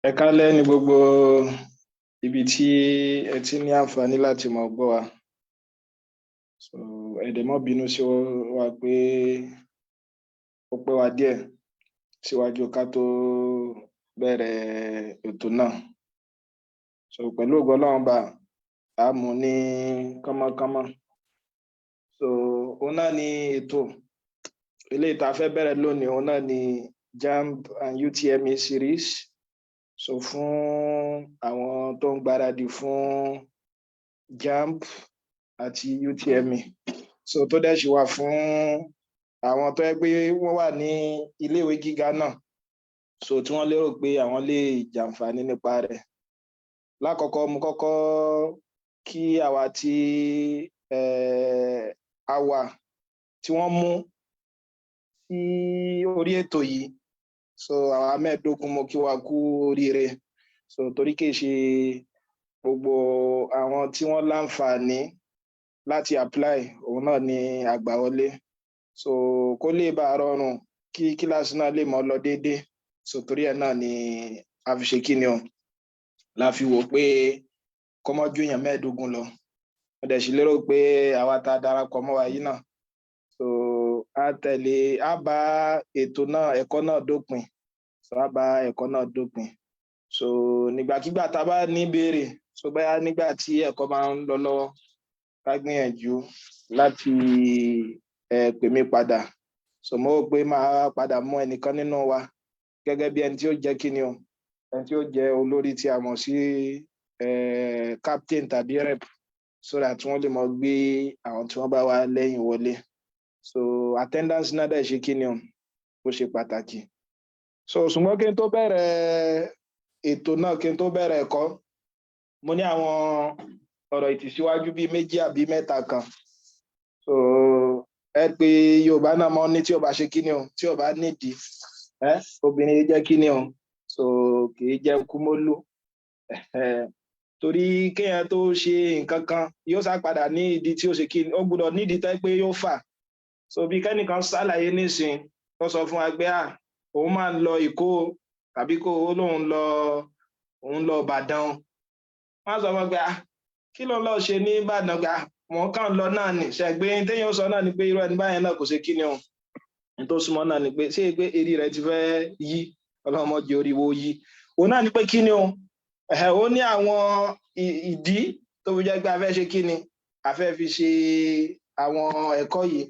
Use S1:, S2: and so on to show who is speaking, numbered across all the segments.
S1: Ẹ káalẹ́ ní gbogbo ibi tí ẹ ti ní àǹfààní láti máa gbọ́ wa. So ẹ dẹ̀ má bínú sí wa pé ó pẹ́ wa díẹ̀ síwájú ká tó bẹ̀rẹ̀ ètò náà. So pẹ̀lú ògo Ọlọ́run Ọba, á mú ní kánmọ́kánmọ́. So òun náà ni ètò eléyìí tá a fẹ́ bẹ̀rẹ̀ lónìí, òun náà ni JAMB and UTME series. So fún àwọn tó ń gbáradì fún JAMB àti UTME. So tó dẹ̀ ṣì wà fún àwọn tó jẹ́ pé wọ́n wà ní iléèwé gíga náà, so tí wọ́n lérò pé àwọn lè jàǹfààní nípa rẹ̀. Lákọ̀ọ́kọ́, mo kọ́kọ́ kí àwa tí a wà tí wọ́n mú sí orí ètò yìí. So àwa 15, mo kí wa kú oríire. So torí kì í ṣe gbogbo àwọn tí wọ́n láǹfààní láti apply òun náà ni a gbà wọlé. So kó lè bá a rọrùn kí kíláàsì náà lè mọ́ lọ déédé. So torí ẹ̀ náà ni a fi ṣe kí ni o, la fi wò pé kó má ju èèyàn 15 lọ. Mo dẹ̀ sì lérò pé àwa tá a darapọ̀ mọ́ wa yìí náà, so á tẹ̀lé, á bá ètò náà, ẹ̀kọ́ náà dópin. So á bá ẹ̀kọ́ náà dópin. So nígbàkigbà tá a bá ní ìbéèrè, so bóyá nígbà tí ẹ̀kọ́ bá ń lọ lọ́wọ́, ká gbìyànjú láti pè mí padà. So mo rò pé màá padà mú ẹnìkan nínú wa gẹ́gẹ́ bí ẹni tí ó jẹ́ kí ni o, ẹni tí ó jẹ́ olórí tí a mọ̀ sí captain tàbí rep, so that wọ́n lè mọ gbé àwọn tí wọ́n bá wá lẹ́yìn wọlé. So attendance náà dẹ̀ ṣe kí ni o, ó ṣe pàtàkì. So ṣùgbọ́n kí n tó bẹ̀rẹ̀ ètò náà, kí n tó bẹ̀rẹ̀ ẹ̀kọ́, mo ní àwọn ọ̀rọ̀ ìtìsíwájú bíi méjì àbí mẹ́ta kan. So ẹ pé Yorùbá náà mọ ní tí ò bá ṣe kí ni o, tí ò bá nídìí, ẹ obìnrin jẹ́ kí ni o, so kì í jẹ́ kúmólú. Torí kéèyàn tó ṣe nǹkan kan, yóò sá padà ní ìdí tí ó ṣe kí ni, ó gbọ́dọ̀ nídìí tẹ́ pé yóò fà. So bí kẹ́nìkan ṣàlàyé nísìn, ó sọ fún wa pé à òun máa ń lọ Èkó, tàbí kó o lóun lọ, òun lọ Ìbàdàn. Wọ́n sọ fún wa pé à kí ló ń lọ ṣe ní Ìbàdàn? Gbà wọ́n kàn lọ náà nì ṣẹgbẹ téèyàn sọ náà ni pé irú ẹni báyẹn náà kò ṣe kí ni o, ní tó súnmọ́ náà ni pé ṣé pé eré rẹ̀ ti fẹ́ yí, ọlọ́mọdé orí wo yí. Òun náà ni pé kí ni o, ó ní àwọn ìdí tó fi jẹ́ pé a fẹ́ ṣe kí ni, a fẹ́ fi ṣe àwọn ẹ̀kọ́ yìí.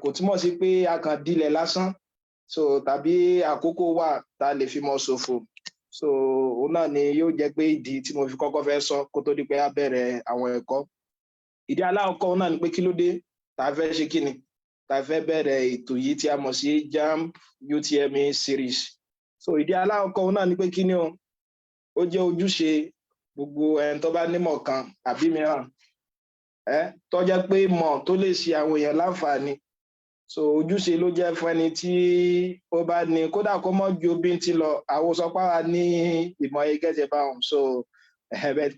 S1: Kò túmọ̀ sí pé a kàn dilẹ̀ lásán, so tàbí àkókò wà tá a lè fi mọ ṣòfò. So òun náà ni yóò jẹ́ pé ìdí tí mo fi kọ́kọ́ fẹ́ sọ kó tó di pé a bẹ̀rẹ̀ àwọn ẹ̀kọ́. Ìdí alákọ̀ọ́kọ́ náà ni pé kí ló dé tá a fẹ́ ṣe kí ni, tá a fẹ́ bẹ̀rẹ̀ ètò yìí tí a mọ̀ sí JAMB UTME series. So ìdí alákọ̀ọ́kọ́ náà ni pé kí ni o, ó jẹ́ ojúṣe gbogbo ẹni tó bá nímọ̀ kan àbí mìíràn ẹ tó jẹ́ pé mọ̀ tó lè ṣe àwọn èèyàn láǹfààní. So ojúṣe ló jẹ́ fún ẹni tí ó bá ní, kódà kó mọ́ ju bíntín lọ. Àwòsọpáwa ní ìmọ̀ gẹ́gẹ́ báwọn, so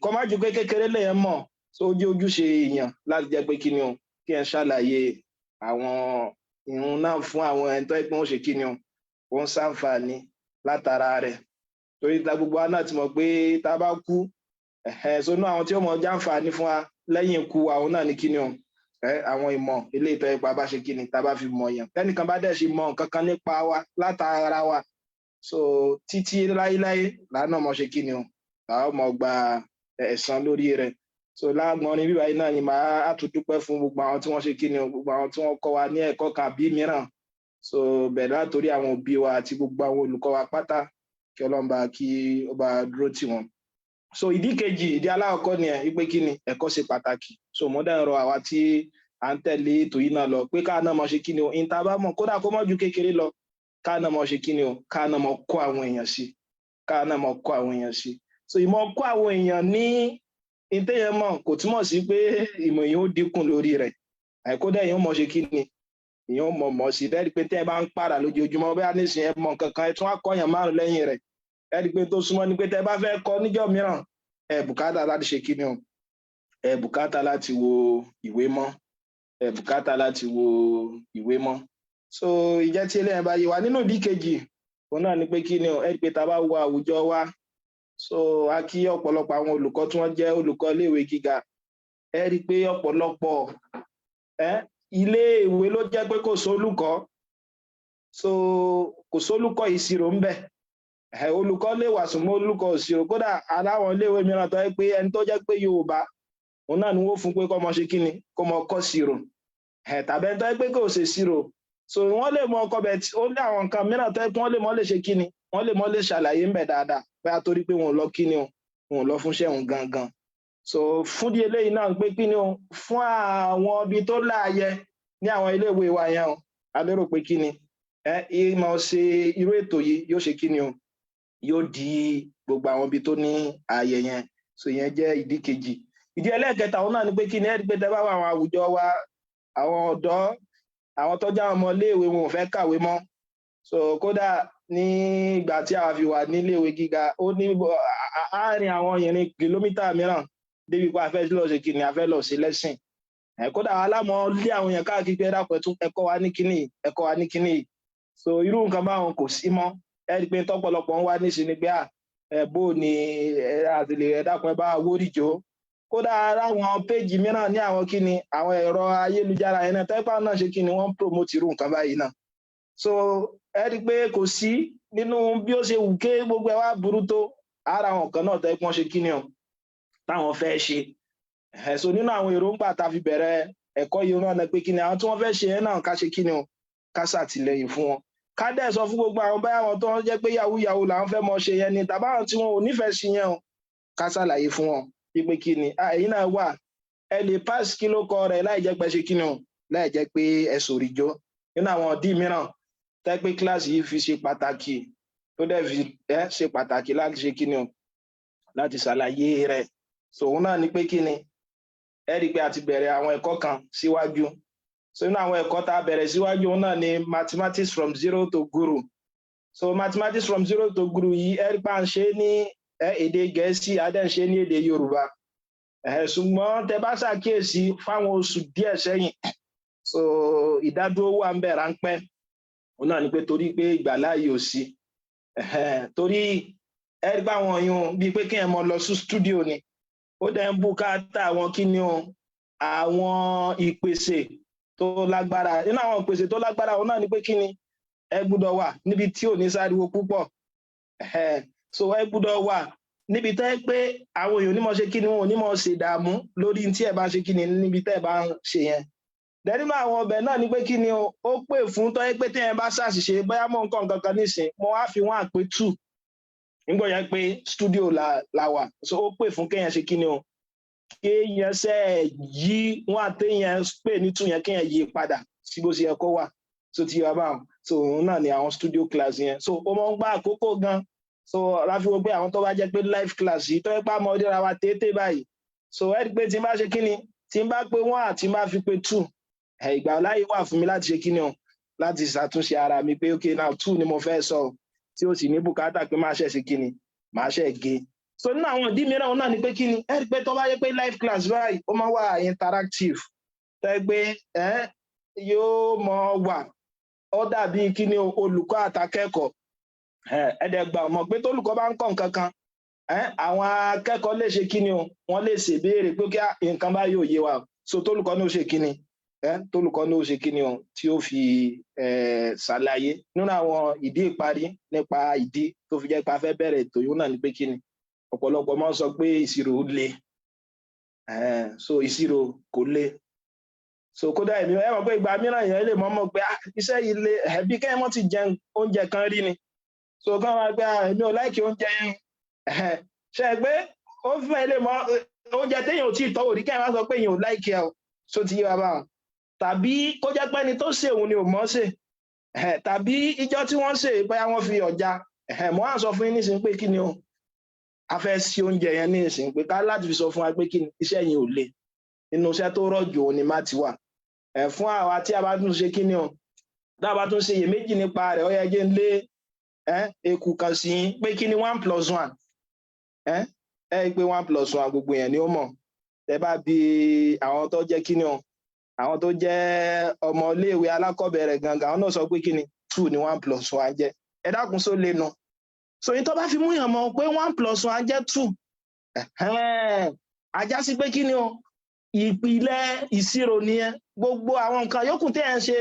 S1: kó má ju pé kékeré lèèyàn mọ̀. So ó jẹ́ ojúṣe èèyàn láti jẹ́ pé kí ni o, kí ẹ ṣàlàyé àwọn ìrun náà fún àwọn ẹni tó yẹ pé wọ́n ṣe kí ni o, wọ́n ṣàǹfààní látara rẹ̀. Torí ta gbogbo wa náà ti mọ̀ pé tá a bá kú, sónú àwọn tí ó mọ̀ jàǹfààní fún wa lẹ́yìn ikú àwọn náà ní kí ni o, àwọn ìmọ̀ ilé ìtọ́ ipa bá ṣe kí ni, tá a bá fi mọ̀ yàn. Tẹ́nìkan bá dẹ̀ ṣe mọ̀ nǹkan kan nípa wa látara wa, so títí láíláí làánà mọ̀ ṣe kí ni o, làwọn mọ̀ gba ẹ̀san lórí rẹ̀. So lágbọn ní bíbáyìí náà ni màá tún dúpẹ́ fún gbogbo àwọn tí wọ́n ṣe kí ni o, gbogbo àwọn tí wọ́n kọ́ wa ní ẹ̀kọ́ kan àbí mìíràn. So bẹ̀rẹ̀ látòrí àwọn òbí wa àti gbogbo àwọn olùkọ́ wa pátá, kí Ọlọ́run bá kí ó bá dúró tì wọ́n. So ìdí kejì, ìdí alákọ̀ọ́kọ́ ni ẹ̀ wípé kí ni, ẹ̀kọ́ ṣe pàtàkì. So mo dẹ̀ ń rọ àwa tí à ń tẹ̀lé ètò yìí náà lọ pé káà náà mọ̀ ṣe kí ni o, ìta bá mọ̀, kódà kó mọ̀ ju kékeré lọ, káà náà mọ̀ ṣe kí ni o, káà náà mọ̀ kọ́ àwọn èèyàn sí, káà náà mọ̀ kọ́ àwọn èèyàn sí. So ìmọ̀ kọ́ àwọn èèyàn ní ìtẹ̀yẹ mọ̀ kò túmọ̀ sí pé ìmọ̀ èèyàn ó dínkù lórí rẹ̀. Àìkódà èèyàn mọ̀ ṣe kí ni, èèyàn mọ̀ mọ̀ sí bẹ́ẹ̀ pé tẹ́ ẹ bá ń pààrà lójoojúmọ́, bẹ́ẹ̀ nísìnyí ẹ mọ̀ nǹkan kan, ẹ tún á kọ́yàn márùn lẹ́yìn rẹ̀. Ẹ rí i pé tó súnmọ́ ni pé tẹ́ ẹ bá fẹ́ kọ́ níjọ́ mìíràn, ẹ bùkátà láti ṣe kí ni o, ẹ bùkátà láti wo ìwé mọ́, ẹ bùkátà láti wo ìwé mọ́. So ìjẹ́ tí eléyàn bá yé wa, nínú ìdí kejì, òun náà ni pé kí ni o, ẹ rí i pé tá a bá wo àwùjọ wa So a kí ọ̀pọ̀lọpọ̀ àwọn olùkọ́ tí wọ́n jẹ́ olùkọ́ iléèwé gíga. Ẹ rí i pé ọ̀pọ̀lọpọ̀ iléèwé ló jẹ́ pé kò sólùkọ́. So kò sólùkọ́ ìṣirò ńbẹ̀. Olùkọ́ lè wà, ṣùgbọ́n olùkọ́ ìṣirò, kódà aláwọn iléèwé mìíràn tó jẹ́ pé ẹni tó jẹ́ pé Yorùbá òun náà ni wọ́n fún pé kó mọ ṣe kíni, kó mọ kọ́ ṣirò, tàbí ẹni tó jẹ́ pé kò ṣe ṣirò. So wọ́n lè mọ ọkọ bẹ̀, ó ní àwọn nǹkan mìíràn tó jẹ́ pé wọ́n lè mọ lè ṣe kíni, wọ́n lè mọ lè ṣàlàyé ńbẹ̀ dáadáa, bóyá torí pé wọn ò lọ kíni o, wọn ò lọ fúnṣẹ́ òun gangan. So fún di eléyìí náà pé kíni o, fún àwọn ibi tó láàyè ní àwọn iléèwé wa yẹn o, a lérò pé kíni ìmọ̀ ṣe irú ètò yìí yóò ṣe kíni o, yóò di gbogbo àwọn ibi tó ní ààyè yẹn. So ìyẹn jẹ́ ìdí kejì. Ìdí ẹlẹ́ẹ̀kẹta òun náà ni pé kíni, ẹ rí pé tẹ́ bá wà àwọn àwùjọ wa, àwọn ọ̀dọ́, àwọn tó jẹ́ àwọn ọmọ iléèwé, wọn ò fẹ́ kàwé mọ́. So kódà ní ìgbà tí a fi wà níléèwé gíga, ó ní àárín àwọn ìrìn kìlómítà mìíràn débi pé a fẹ́ lọ ṣe kíni, a fẹ́ lọ sí lẹ́sìn. Kódà alámọ̀ lé àwọn èèyàn káàkiri pé, "Ẹ dákun, ẹ kọ́ wa ní kíní, ẹ kọ́ wa ní kíní." So irú nǹkan báwọn kò sí mọ́. Ẹ rí i pé tọ́pọ̀lọpọ̀ ń wá níṣìí ni pé ẹ bó ni àtìlẹ, ẹ dákun, ẹ bá wórìjó. Kódà àwọn péjì mìíràn ní àwọn kíni, àwọn ẹ̀rọ ayélujára yẹn náà, tẹ́pá náà ṣe kíni, wọ́n ń promote irú nǹkan báyìí náà. So ẹ rí i pé kò sí nínú bí ó ṣe wù ké gbogbo ẹ wá burú tó, ara àwọn kan náà tẹ́ pọ́n ṣe kíni o, táwọn fẹ́ ṣe. So nínú àwọn èròǹgbà tá a fi bẹ̀rẹ̀ ẹ̀kọ́ yìí náà ni pé kíni, àwọn tí wọ́n fẹ́ ṣe yẹn náà, ká ṣe kíni o, ká ṣàtìlẹ́yìn fún wọn. Ká dẹ̀ sọ fún gbogbo àwọn, báyà àwọn tó ń jẹ́ pé yahoo yahoo làwọn fẹ́ mọ ṣe yẹn ni, tàbí àwọn tí wọn ò nífẹ̀ẹ́ sí yẹn o, ká ṣàlàyé fún wọn wípé kíni, ẹ̀yin náà wà, ẹ lè pass kí ló kọ rẹ̀ láì jẹ́ pé ṣe kíni o, láì jẹ́ pé ẹ sòrì jó. Nínú àwọn ìdí mìíràn tẹ́ pé kíláàsì yìí fi ṣe pàtàkì, tó dẹ̀ fi ṣe pàtàkì láti ṣe kíni o, láti ṣàlàyé rẹ̀, so òun náà ni pé kíni, ẹ rí i pé a ti bẹ̀rẹ̀ àwọn ẹ̀kọ́ kan síwájú. So nínú àwọn ẹ̀kọ́ tá a bẹ̀rẹ̀ síwájú, òun náà ni Mathematics from Zero to Guru. So Mathematics from Zero to Guru yìí, ẹ rí i pé à ń ṣe ní èdè Gẹ̀ẹ́sì, a dẹ̀ ń ṣe ní èdè Yorùbá. Ṣùgbọ́n tẹ bá ṣàkíyèsí fáwọn oṣù díẹ̀ sẹ́yìn, so ìdádúró wà ń bẹ̀ ráńpẹ́. Òun náà ni pé torí pé ìgbàláàyè ò sí, torí ẹ rí pé àwọn yun bíi pé kéèyàn mọ lọ sí studio ni, ó dẹ̀ ń bùkátà àwọn kíni o, àwọn ìpèsè tó lágbára. Nínú àwọn ìpèsè tó lágbára, òun náà ni pé kíni, ẹ gbúdọ̀ wà níbi tí ò ní sáriwo púpọ̀. So ẹ gbúdọ̀ wà níbi tẹ́ pé àwọn èèyàn onímọ̀ ṣe kíni, wọn ò ní mọ̀ ṣe ìdààmú lórí tí ẹ bá ṣe kíni níbi tẹ́ ẹ bá ń ṣe yẹn. Dẹ̀ nínú àwọn ọbẹ̀ náà ni pé kíni o, ó pè fún tọ́ pé tí ẹ bá ṣàṣìṣe, bóyá mọ̀ nǹkan kankan nísìn, mo wá fi wọ́n àpé two nígbà yẹn pé studio la wà. So ó pè fún kéèyàn ṣe kíni o, kéèyàn ṣe yí wọn àtẹyàn pè ní two yẹn, kéèyàn yí padà sí bó ṣe yẹ kó wà. So ti yọ báwọn, so òun náà ni àwọn studio class yẹn. So ó máa ń gbá àkókò gan. So láfi wo pé àwọn tó bá jẹ́ pé live class yìí tó yẹ pé àmọ́ ọdún ra wa téèté báyìí, so ẹ rí i pé tí n bá ṣe kíni, tí n bá pé one àti n bá fi pé two, ìgbà láyé wà fún mi láti ṣe kíni o, láti ṣàtúnṣe ara mi pé, okay, now two ni mo fẹ́ sọ, tí ó sì ní bùkátà pé máa ṣe ṣe kíni, máa ṣe gé. So nínú àwọn ìdí mìíràn náà ni pé kíni, ẹ rí i pé tó bá yẹ pé live class báyìí, ó máa wà interactive, tẹ́ pé yóò mọ wà, ó dàbí kíni, olùkọ́ àtàkẹ́kọ̀ọ́. Ẹ̀ẹ́dẹ̀gbà mọ̀ pé tólùkọ́ bá ń kọ́ nǹkan kan, àwọn akẹ́kọ̀ọ́ lè ṣe kíni o, wọ́n lè ṣèbéèrè pé kí nǹkan bá yóò yé wa. So tólùkọ́ ní ó ṣe kíni, tólùkọ́ ní ó ṣe kíni o, tí ó fi ṣàlàyé. Nínú àwọn ìdí ìparí nípa ìdí tó fi jẹ́ pé a fẹ́ bẹ̀rẹ̀ ètò yìí náà ni pé kíni, ọ̀pọ̀lọpọ̀ máa ń sọ pé ìṣirò le. So ìṣirò kò le. So kódà èmi, ẹ mọ̀ pé ìgbà mìíràn yẹn lè mọ̀ mọ̀ pé iṣẹ́ yìí le, ẹbí kẹ́hìn mọ́ ti jẹun oúnjẹ kan rí ni. So kán máa gbé, "Èmi ò like oúnjẹ yẹn." Ṣe é pé ó fẹ́ lè mọ oúnjẹ téèyàn ò tí ì tọ́wò rí, kẹ́hìn wá sọ pé èèyàn ò like ẹ o? So ti yé wa báwọn. Tàbí kó jẹ́ pé ẹni tó ṣe òun ni ò mọ̀ ṣe, tàbí ìjọ tí wọ́n ṣe, bóyá wọ́n fi ọ̀já. Mo á sọ fún yín nísìnyí pé kí ni o, a fẹ́ sí oúnjẹ yẹn ní ìsìn, pé ká láti fi sọ fún wa pé kí ni, iṣẹ́ yẹn ò le. Nínú iṣẹ́ tó rọ̀ jù, òun ni má ti wà fún àwa tí a bá tún ṣe kí ni o, tá a bá tún ṣe iyèméjì nípa rẹ̀, ó yẹ jẹ́ ń lé eku kan sí pé kí ni one plus one. Ẹ ẹ pé one plus one, gbogbo yẹn ni ó mọ̀. Tẹ bá bi àwọn tó jẹ́ kí ni o, àwọn tó jẹ́ ọmọ iléèwé alákọ̀ọ́bẹ̀rẹ̀ gangan, àwọn náà sọ pé kí ni, two ni one plus one jẹ́. Ẹ dákun, só lè nu? So yín tó bá fi mú yàn mọ̀ pé one plus one jẹ́ two, á já sí pé kí ni o? Ìpìlẹ̀ ìṣirò nìyẹn. Gbogbo àwọn nǹkan yòókù tí ẹ̀ ń ṣe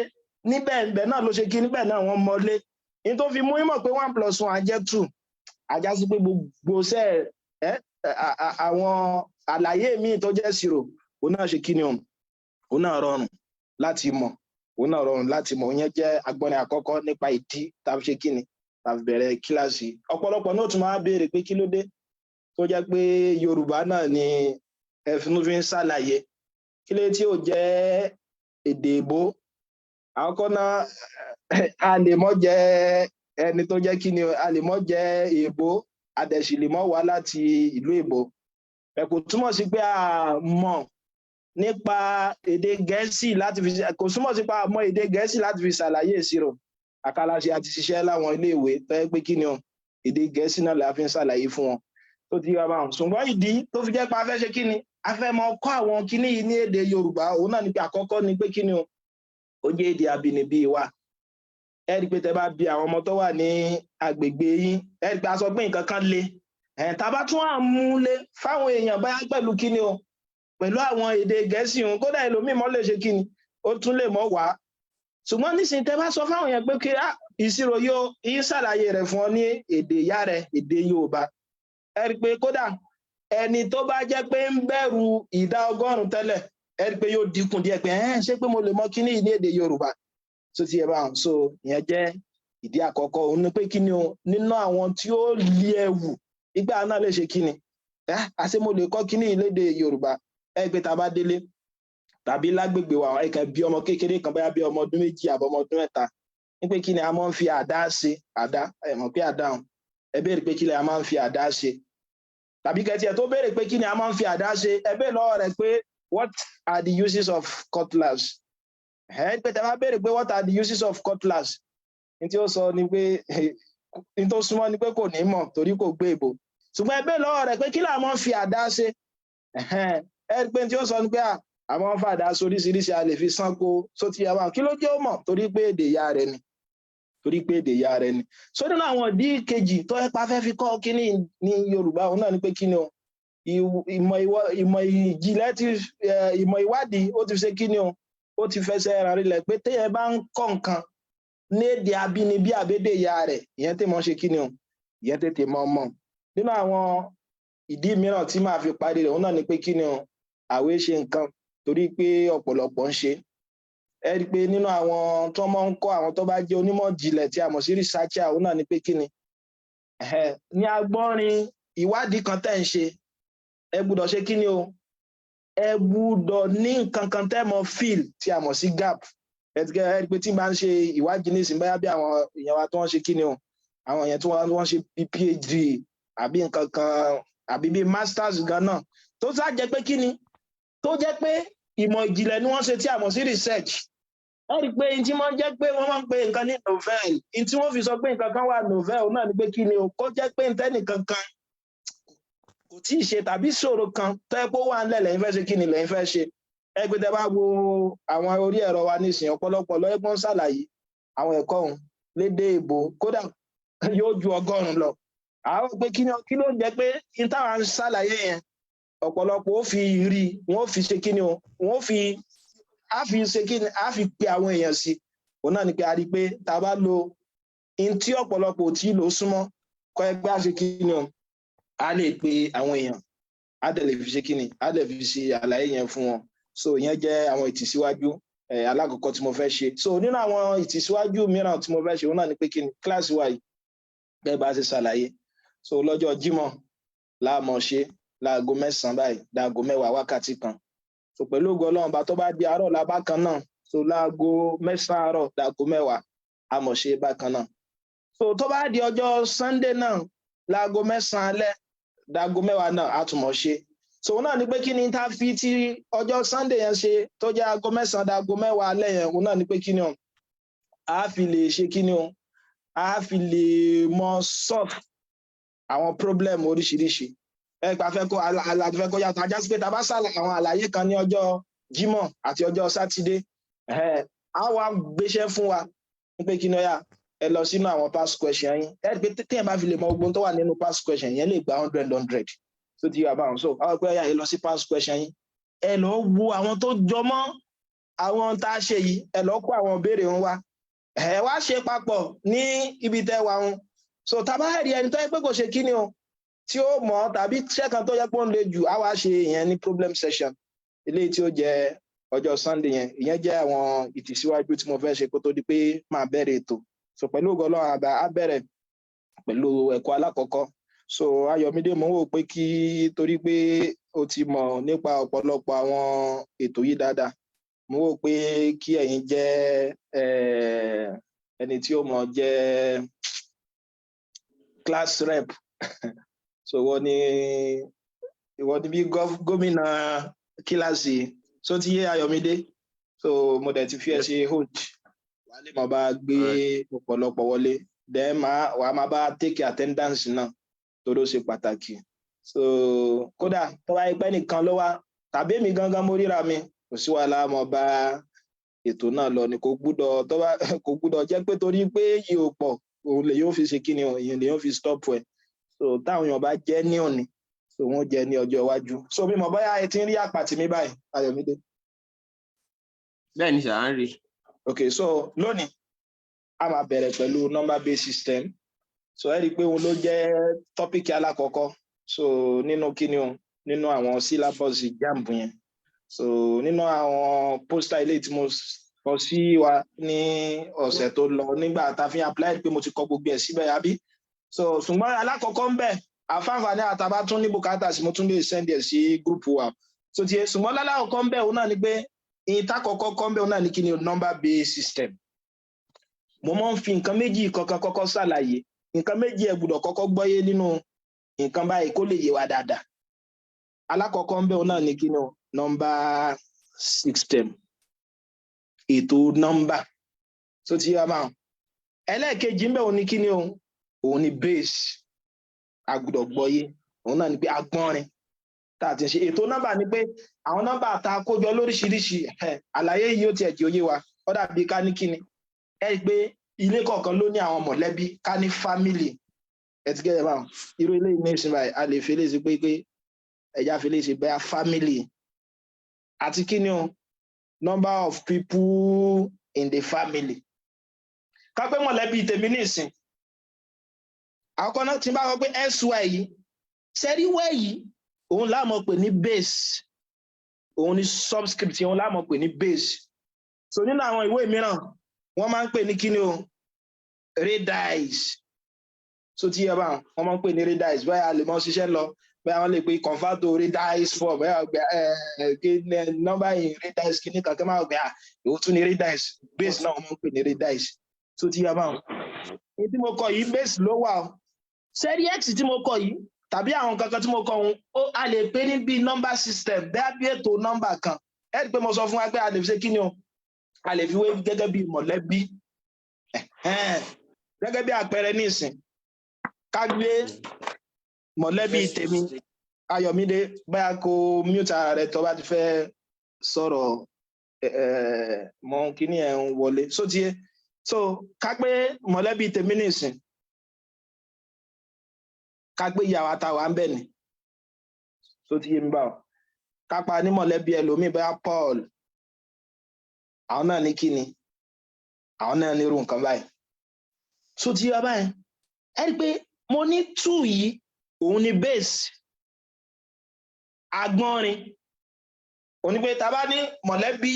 S1: níbẹ̀ ibẹ̀ náà ló ṣe kí níbẹ̀ náà wọ́n mọ́lé. Yín tó fi mú yín mọ̀ pé one plus one jẹ́ two, á já sí pé gbogbo ṣẹ́ ẹ àwọn àlàyé míì tó jẹ́ ìṣirò, òun náà ṣe kí ni o? Òun náà rọrùn láti mọ̀, òun náà rọrùn láti mọ̀. Ìyẹn jẹ́ agbọ́nrin àkọ́kọ́ nípa ìdí tá a fi ṣe kí ni, tá a fi bẹ̀rẹ̀ kíláàsì. Ọ̀pọ̀lọpọ̀ náà tún máa béèrè pé kí ló dé tó jẹ́ pé Yorùbá náà ni ẹ̀fínú fi ń ṣàlàyé, kí ló tí ò jẹ́ èdè èbó? Àkọ́kọ́ náà, a lè mọ́ jẹ́ ẹni tó jẹ́ kí ni, a lè mọ́ jẹ́ èbó, a dẹ̀ sì lè mọ́ wá láti ìlú èbó. Ẹ kò túmọ̀ sí pé a mọ̀ nípa èdè Gẹ̀ẹ́sì láti fi, kò túmọ̀ sí pé a mọ̀ èdè Gẹ̀ẹ́sì láti fi ṣàlàyé ìṣirò. Àkàlàṣe àti ṣiṣẹ́ láwọn iléèwé tó yẹ pé kí ni o, èdè Gẹ̀ẹ́sì náà la fi ń ṣàlàyé fún wọn tó ti wá báwọn. Ṣùgbọ́n ìdí tó fi jẹ́ pé a fẹ́ ṣe kí ni, a fẹ́ mọ kọ́ àwọn kíní yìí ní èdè Yorùbá, òun náà ni pé àkọ́kọ́ ni pé kí ni o, ó jẹ́ èdè abínibí wa. Ẹ rí i pé tẹ bá bi àwọn ọmọ tó wà ní agbègbè yín, ẹ rí i pé a sọ pé nǹkan kan le ẹ̀ tá a bá tún à ń mú lé fáwọn èèyàn báyà pẹ̀lú kí ni o, pẹ̀lú àwọn èdè Gẹ̀ẹ́sì òun, kódà ẹlòmíì mọ́ lè ṣe kí ni, ó tún lè mọ́ wá. Ṣùgbọ́n nísìnyí, tẹ bá sọ fáwọn èèyàn pé kí ìṣirò yóò yín, ṣàlàyé rẹ̀ fún ọ ní èdè ìyá rẹ̀, èdè Yorùbá, ẹ rí i pé kódà ẹni tó bá jẹ́ pé ń bẹ̀rù ìdá 100 tẹ́lẹ̀, ẹ rí i pé yóò dínkù díẹ̀ pé ẹ̀ ṣé pé mo lè mọ kíní yìí ní èdè Yorùbá tó ti yẹ báwọn. So ìyẹn jẹ́ ìdí àkọ́kọ́. Òun ni pé kí ni o, nínú àwọn tí ó lé ẹ̀wù ìgbà náà lè ṣe kíni, àṣé mo lè kọ́ kíní yìí lédè Yorùbá. Ẹ pé tá a bá délé tàbí lágbègbè wa, ẹ kàn bí ọmọ kékeré kan, bóyá bí ọmọ ọdún 2 àbọ̀ ọmọ ọdún 3, ní pé kí ni a máa ń fi àdá ṣe? Àdá, ẹ mọ̀ pé àdá hàn. Ẹ béèrè pé kí ni a máa ń fi àdá ṣe, tàbí kẹtì ẹ tó béèrè pé kí ni a máa ń fi àdá ṣe, ẹ béèrè lọ́wọ́ rẹ̀ pé "What are the uses of cutlass?" Ẹ pé tẹ bá béèrè pé "What are the uses of cutlass?" ní tí ó sọ ni pé ní tó súnmọ́ ni pé kò ní mọ̀ torí kò gbé ìbò. Ṣùgbọ́n ẹ béèrè lọ́wọ́ rẹ̀ pé kí là máa ń fi àdá ṣe, ẹ pé tí ó sọ ni pé àwọn fàdá sóríṣiríṣi, a lè fi sánko sóti àwọn. Kí ló jẹ́ ó mọ̀? Torí pé èdè ìyá rẹ̀ ni, torí pé èdè ìyá rẹ̀ ni. So nínú àwọn ìdí kejì tó ẹ pa fẹ́ fi kọ́ kíní ní Yorùbá, òun náà ni pé kíni o, ìmọ̀ ìjìnlẹ̀ ti, ìmọ̀ ìwádìí ó ti ṣe kíni o, ó ti fẹsẹ̀ rìn rinlẹ̀ pé téèyàn bá ń kọ́ nǹkan ní èdè abínibí àbédè ìyá rẹ̀, ìyẹn tèmọ̀ ṣe kíni o, ìyẹn tètè mọ̀ mọ̀. Nínú àwọn ìdí mìíràn tí màá fi parí rẹ̀, òun náà ni pé kíni o, àwé ṣe nǹkan torí pé ọ̀pọ̀lọpọ̀ ń ṣe. Ẹ rí i pé nínú àwọn tó máa ń kọ́ àwọn tó bá jẹ́ onímọ̀ ìjìnlẹ̀ tí a mọ̀ sí researcher, òun náà ni pé kíni, ní agbọ́nrin ìwádìí kan tẹ́ ń ṣe, ẹ gbúdọ̀ ṣe kíni o, ẹ gbúdọ̀ ní nǹkan kan tẹ́ mọ̀ fill tí a mọ̀ sí gap. Ẹ rí i pé tí n bá ń ṣe ìwádìí nísìnyí, bóyá bí àwọn èèyàn wa tó wọ́n ṣe kíni o, àwọn èèyàn tí wọ́n ṣe bí PhD àbí nǹkan kan àbí bí masters gan náà, tó sá jẹ́ pé kíni, tó jẹ́ pé ìmọ̀ ìjìnlẹ̀ ni wọ́n ṣe tí a mọ̀ sí research, ẹ rí i pé tí wọ́n jẹ́ pé wọ́n máa ń pe nǹkan ní novel, tí wọ́n fi sọ pé nǹkan kan wà novel náà ni pé kí ni o, kó jẹ́ pé ntẹ́nìkan kan kò tí ì ṣe tàbí ṣòro kan tó yẹ pé ó wà ńlẹ̀ lẹ́yìn fẹ́ ṣe kí ni lẹ́yìn fẹ́ ṣe. Ẹ pé tẹ bá wo àwọn orí ẹ̀rọ wa nísìnyí, ọ̀pọ̀lọpọ̀ lọ́yẹ́gbọ́n ṣàlàyé àwọn ẹ̀kọ́ òun lédè ìbò, kódà yóò ju 100 lọ. Àwọn pé kí ni, kí ló ń jẹ́ pé n táwa ń ṣàlàyé yẹn, ọ̀pọ̀lọpọ̀ ó fi rí, wọ́n ó fi ṣe kí ni o, wọ́n ó fi á fi ṣe kí ni, á fi pe àwọn èèyàn sí. Òun náà ni pé a rí i pé tá a bá lo n tí ọ̀pọ̀lọpọ̀ ò tí ì lò súnmọ́ kọ́ ẹgbẹ́ á ṣe kí ni o, á lè pe àwọn èèyàn, á dẹ̀ lè fi ṣe kí ni, á dẹ̀ fi ṣe àlàyé yẹn fún wọn. So ìyẹn jẹ́ àwọn ìtìsíwájú alákọ̀ọ́kọ́ tí mo fẹ́ ṣe. So nínú àwọn ìtìsíwájú mìíràn tí mo fẹ́ ṣe, òun náà ni pé kí ni, kíláàsì wa yìí, bẹ́ẹ̀ bá ṣe ṣàlàyé, so lọ́jọ́ Jímọ̀ láàmọ̀ ṣe láago 9 báyìí láago 10, wákàtí kan. So pẹ̀lú ògo Ọlọ́run bá, tó bá di àárọ̀ la bákan náà, so láago 9 àárọ̀ láago 10, a mọ̀ ṣe bákan náà. So tó bá di ọjọ́ Sunday náà, láago 9 alẹ́ láago 10 náà, a tún mọ̀ ṣe. So òun náà ni pé kí ni tá a fi ti ọjọ́ Sunday yẹn ṣe tó jẹ́ aago 9 dáago 10 alẹ́ yẹn, òun náà ni pé kí ni o, a fi lè ṣe kí ni o, a fi lè mọ solve àwọn problem oríṣiríṣi. Ẹ pa fẹ́ kó aláfẹ́ kó yàtọ̀ ajá sí pé tá a bá ṣàlàyé àwọn àlàyé kan ní ọjọ́ Jímọ̀ àti ọjọ́ Sátidé, á wá gbéṣẹ́ fún wa ní pé kí ni, ọ̀yà, ẹ Ẹ lọ sínú àwọn past question yín. Ẹ rí i pé téèyàn bá fi lè mọ ogun tó wà nínú past question yẹn, lè gba 100 100. Tó ti yà báwọn. So àwọn pé ẹ lọ sí past question yín, ẹ lọ wo àwọn tó jọ mọ́ àwọn tá a ṣe yìí, ẹ lọ kó àwọn ìbéèrè wọn wá, ẹ wá ṣe papọ̀ ní ibi tẹ́ wà wọn. So tá a bá rí ẹni tó yẹ pé kò ṣe kíni o, tí ó mọ̀, tàbí iṣẹ́ kan tó yẹ pé ó ń le jù, á wá ṣe ìyẹn ní problem session eléyìí tí ó jẹ́ ọjọ́ Sunday yẹn. Ìyẹn jẹ́ àwọn ìtìsíwájú tí mo fẹ́ ṣe kó tó di pé máa bẹ̀rẹ̀ ètò. So pẹ̀lú ògo Ọlọ́run, àbá á bẹ̀rẹ̀ pẹ̀lú ẹ̀kọ́ alákọ̀ọ́kọ́. So Ayọ̀mídé, mo ń wò pé kí, torí pé o ti mọ̀ nípa ọ̀pọ̀lọpọ̀ àwọn ètò yìí dáadáa, mo wò pé kí ẹ̀yin jẹ́ ẹni tí ó mọ̀ jẹ́ class rep. So wọ́n ní ìwọ ni bí gómìnà kíláàsì. So ti yé, Ayọ̀mídé? So mo dẹ̀ ti fi ẹ ṣe host, wàá lè máa bá gbé ọ̀pọ̀lọpọ̀ wọlé, then wàá máa bá take attendance náà, torí ó ṣe pàtàkì. So kódà tó bá yẹ pé nìkan ló wá, tàbí èmi gangan mo ríra mi, kò sí wàhálà, mo bá ètò náà lọ ni. Kò gbúdọ̀ tó bá kò gbúdọ̀ jẹ́ pé torí pé yìí ò pọ̀, òun lè yóò fi ṣe kíni o, ìyẹn lè yóò fi stop ẹ̀. So táwọn èèyàn bá jẹ́ ní òní, so wọ́n jẹ́ ní ọjọ́ iwájú. So mi mọ̀ bóyá ẹ ti ń rí àpàtì mi báyìí, Ayọ̀mídé.
S2: Bẹ́ẹ̀ ni sà, ń rí.
S1: Ok, so lónìí a máa bẹ̀rẹ̀ pẹ̀lú number based system. So ẹ rí i pé òun ló jẹ́ topic alákọ̀ọ́kọ́. So nínú kíni o, nínú àwọn syllabus JAMB yẹn. So nínú àwọn poster ilé tí mo kọ sí wa ní ọ̀sẹ̀ tó lọ, nígbà tá a fi apply, pé mo ti kọ gbogbo ẹ̀ síbẹ̀, àbí? So ṣùgbọ́n alákọ̀ọ́kọ́ ń bẹ̀, àfáàfáà ní àtàbá tún ní bùkátà sí, mo tún lè send ẹ̀ sí group wa. So tiẹ̀, ṣùgbọ́n lálákọ̀ọ́kọ́ ń bẹ̀, òun náà ni pé ìta kọ̀ọ̀kọ́ kọ́ ń bẹ̀, òun náà ní kíni o, number based system. Mo máa ń fi nǹkan méjì kankan kọ́kọ́ ṣàlàyé. Nǹkan méjì ẹ gbọ́dọ̀ kọ́kọ́ gbọ́yé nínú nǹkan báyìí kó lè yé wa dáadáa. Alákọ̀ọ́kọ́ ń bẹ̀, òun náà ní kíni o, number system, ètò nọ́mbà. Tó ti yá máa, ẹlẹ́ẹ̀kejì ń bẹ̀, òun ní kíni o, òun ní base. A gbọ́dọ̀ gbọ́yé, òun náà ní pé agbọ́nrin tá a ti ń ṣe ètò nọ́mbà ni pé àwọn nọ́mbà tá a kó jọ lóríṣiríṣi. Àlàyé yìí ó tiẹ̀ jẹ́ òye wa. Ó dàbí ká ní kíni, ẹ rí i pé ilé kọ̀ọ̀kan ló ní àwọn mọ̀lẹ́bí, ká ní family. Ẹ ti gẹ́gẹ́ báwọn irú ilé ní ìsìn báyìí, a lè fi eléyìí sí pé ẹja fi eléyìí sí bẹ́ẹ̀, family àti kíni o, number of people in the family. Ká pé mọ̀lẹ́bí tèmi ní ìsìn àkọ́kọ́ náà, tí n bá sọ pé xy yìí, sẹ́rí y yìí, òun la máa pè ní base, òun ní subscript, òun la máa pè ní base. So nínú àwọn ìwé mìíràn, wọ́n máa ń pè ní kíni o, radix. So tí yẹ bá wọ́n máa ń pè ní radix, báyà lè mọ ṣiṣẹ́ lọ, báyà wọ́n lè pe convert to radix form, báyà gbé ẹ nọ́mbà yìí radix kíní kankan máa gbé à, èwo tún ní radix? Base náà wọ́n máa ń pè ní radix. So tí yẹ bá wọn, èyí tí mo kọ yìí, base ló wà o. Sẹ́rí x tí mo kọ yìí, tàbí àwọn kankan tí mo kọ òun ó, a lè pè ní bí number system, bẹ́ẹ̀ bí ètò nọ́mbà kan. Ẹ rí i pé mo sọ fún wa pé a lè fi ṣe kíni o, a lè fi wé gẹ́gẹ́ bí mọ̀lẹ́bí. Gẹ́gẹ́ bí àpẹẹrẹ nísìn, ká gbé mọ̀lẹ́bí tèmi. Ayọ̀mídé, báyà kó mute ara rẹ tó bá ti fẹ́ sọ̀rọ̀ mọ kíní ẹ̀ ń wọlé. So tiẹ̀, so ká pé mọ̀lẹ́bí tèmi nísìn, ká pé ìyàwó àtàwà ń bẹ̀ ni. So ti yé mi báwo? Ká pa ní mọ̀lẹ́bí ẹlòmíì, bóyá Paul, àwọn náà ní kíni, àwọn náà ní irú nǹkan báyìí. So ti yé wa báyìí? Ẹ rí i pé mo ní two yìí, òun ni base, agbọ́nrin òun ni pé tá a bá ní mọ̀lẹ́bí,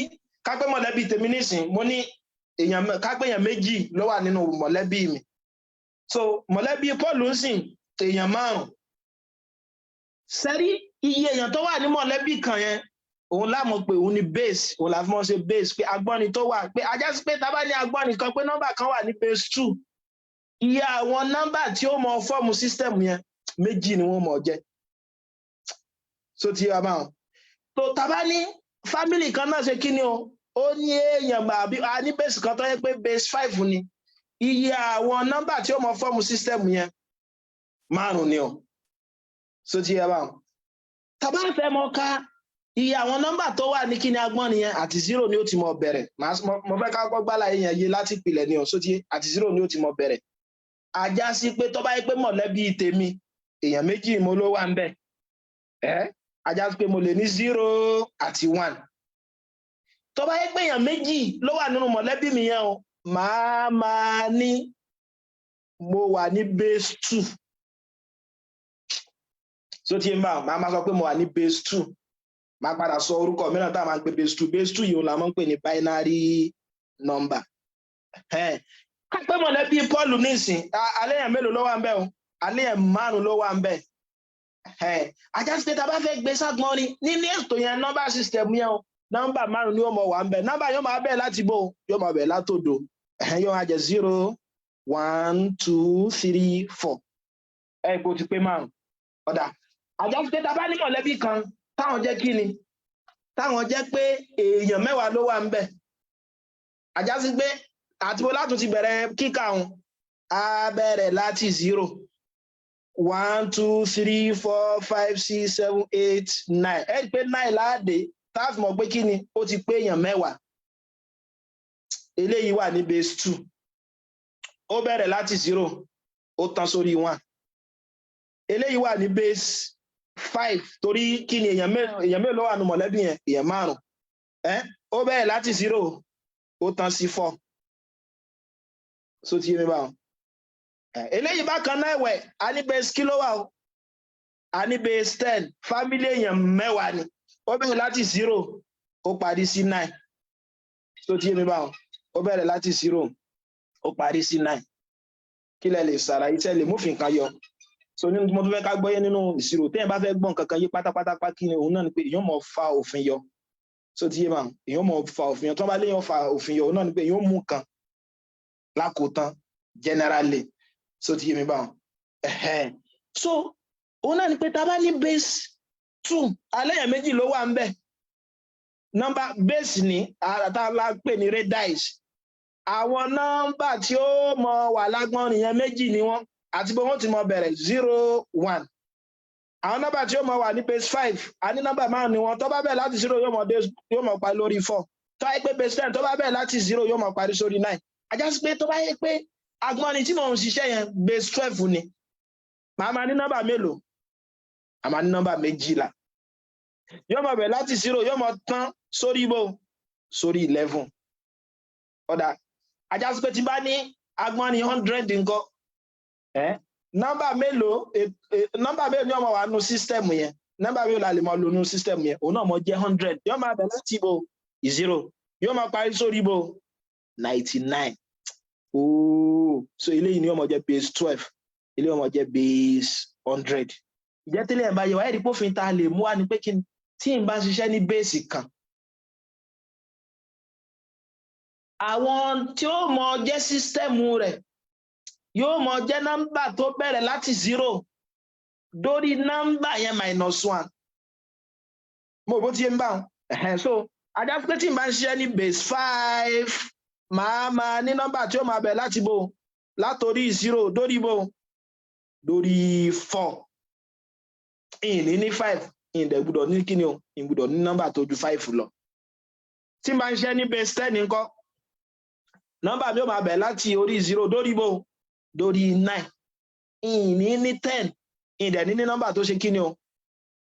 S1: ká pé mọ̀lẹ́bí tèmi nísìn, mo ní èèyàn, ká pé èèyàn méjì ló wà nínú mọ̀lẹ́bí mi. So mọ̀lẹ́bí Paul ń sìn èèyàn márùn. Sẹ́rí iye èèyàn tó wà ní mọ̀lẹ́bí kan yẹn, òun la mọ̀ pé òun ni base, òun la fi mọ̀ ṣe base, pé agbọ́nrin tó wà, pé ajá sí pé tá a bá ní agbọ́nrin kan, pé nọ́mbà kan wà ní base two, iye àwọn nọ́mbà tí ó mọ form system yẹn, méjì ni wọ́n mọ̀ jẹ́. So ti yà máa tó, tá a bá ní family kan náà, ṣe kí ni o, ó ní èèyàn àbí a ní base kan tó yẹ pé base five ni, iye àwọn nọ́mbà tí ó mọ form system yẹn, márùn ni o. So ti yà máa tá a bá fẹ́ mọ ká Iye àwọn nọ́mbà tó wà ní kíni agbọ́n nìyẹn, àti 0 ni ó ti mọ bẹ̀rẹ̀. Mo fẹ́ ká kọ́ gbálà yẹn yé láti ìpìlẹ̀ ni ọ̀sọ́ tí àti 0 ni ó ti mọ bẹ̀rẹ̀. Ajá sí pé tó bá yẹ pé mọ̀lẹ́bí tèmi, èèyàn méjì mo ló wà ń bẹ̀ ẹ́, ajá sí pé mo lè ní 0 àti 1. Tó bá yẹ pé èèyàn méjì ló wà nínú mọ̀lẹ́bí mi yẹn o, màá máa ní mo wà ní base 2. So tí n bá màá máa sọ pé mo wà ní base 2, máa padà sọ orúkọ mìíràn tá a máa ń pè base 2. Base 2 yìí òun la máa ń pè ní binary number. Ká pé mọ̀lẹ́bí Paul nísìn, aléyàn mélòó ló wà ń bẹ̀ o? Aléyàn márùn ló wà ń bẹ̀. Ajá sí pé tá a bá fẹ́ gbé ságbọ́n ni nínú ètò yẹn, number system yẹn o, nọ́mbà márùn ni yóò mọ wà ń bẹ̀. Nọ́mbà yóò máa bẹ̀ láti bò, yóò máa bẹ̀ látòdo, yóò máa jẹ́ 0, 1, 2, 3, 4. Ẹ̀ ipò ti pé márùn. Ọ̀dà, ajá sí pé tá a bá ní mọ̀lẹ́bí kan táwọn jẹ́ kí ni, táwọn jẹ́ pé èèyàn 10 ló wà ń bẹ̀, ajá sí pé àti bó látún ti bẹ̀rẹ̀ kíkà òun, á bẹ̀rẹ̀ láti 0, 1, 2, 3, 4, 5, 6, 7, 8, 9. Ẹ rí i pé 9 láàdé tá a fi mọ̀ pé kí ni, ó ti pé èèyàn 10. Eléyìí wà ní base 2, ó bẹ̀rẹ̀ láti 0, ó tán sórí 1. Eléyìí wà ní base 5, torí kí ni, èèyàn mélòó wà nù mọ̀lẹ́bí yẹn? Èèyàn márùn. Ẹ ó bẹ̀rẹ̀ láti 0, ó tán sí 4. So ti yé mi báwọn? Eléyìí bákan náà ẹ̀wẹ̀, a ní base kí ló wà o? A ní base 10. Family èèyàn 10 ni. Ó bẹ̀rẹ̀ láti 0, ó parí sí 9. So ti yé mi báwọn? Ó bẹ̀rẹ̀ láti 0, ó parí sí 9. Kí lẹ lè ṣàlàyé tẹ́ lè múfin kan yọ? So nínú mo tún fẹ́ ká gbọ́yé nínú ìṣirò, téèyàn bá fẹ́ gbọ́n kankan yé pátápátá, kí ni òun náà? Ni pé èèyàn mọ̀ fa òfin yọ. So ti yé báwọn? Èèyàn mọ̀ fa òfin yọ. Tí wọ́n bá léèyàn fa òfin yọ, òun náà ni pé èèyàn mú kan lákòótán generally. So ti yé mi báwọn? Ẹ̀hẹ́n. So òun náà ni pé tá a bá ní base 2, aléyàn méjì ló wà ń bẹ̀, nọ́mbà base ní àtàlà pè ní radix. Àwọn nọ́mbà tí ó mọ wà lágbọ́n nìyẹn, méjì ni wọ́n, àti bó wọ́n ti mọ bẹ̀rẹ̀, 0, 1. Àwọn nọ́mbà tí ó mọ wà ní base 5, a ní nọ́mbà márùn ni wọ́n. Tó bá bẹ̀rẹ̀ láti 0, yóò mọ dé, yóò mọ parí lórí 4. Tó bá yẹ pé base 10, tó bá bẹ̀rẹ̀ láti 0, yóò mọ parí sórí 9. Ajá sí pé tó bá yẹ pé agbọ́n ni tí mò ń ṣiṣẹ́ yẹn, base 12 ni, màá máa ní nọ́mbà mélòó? A máa ní nọ́mbà 12. Yóò mọ bẹ̀rẹ̀ láti 0, yóò mọ tán sórí ibo? Sórí 11. Ọ̀dà, ajá sí pé tí bá ní agbọ́n ní 100 ńkọ́? Nọ́mbà mélòó ni ó máa wà nínú system yẹn? Nọ́mbà mélòó la lè máa lò nínú system yẹn? Òun náà mọ jẹ́ 100. Yóò máa bẹ̀rẹ̀ láti ibo? 0. Yóò máa parí sórí ibo? 99. Ooo, so eléyìí ni ó máa jẹ́ base 12, eléyìí ó máa jẹ́ base 100. Ìjẹ́ tẹ́lẹ̀ ẹ̀ bá yẹ wáyé, dípò òfin tá a lè mú wá ni pé kí ni, tí n bá ṣiṣẹ́ ní base kan, àwọn tí ó mọ jẹ́ system rẹ̀ yóò mọ jẹ́ nọ́mbà tó bẹ̀rẹ̀ láti 0 dórí nọ́mbà yẹn minus 1. Mo bó ti yé ń bá wọn. So ajá pé tí n bá ń ṣiṣẹ́ ní base 5, màá máa ní nọ́mbà tí ó máa bẹ̀rẹ̀ láti bo, látòrí 0 dórí bo? Dórí 4. Ìní ní 5, ìdẹ̀ gbúdọ̀ ní kíni o, ìgbúdọ̀ ní nọ́mbà tó ju 5 lọ. Tí n bá ń ṣiṣẹ́ ní base 10 ńkọ́? Nọ́mbà mi ó máa bẹ̀rẹ̀ láti orí 0 dórí bo? Dórí 9. Ìní ní 10, ìdẹ̀ ní nọ́mbà tó ṣe kíni o,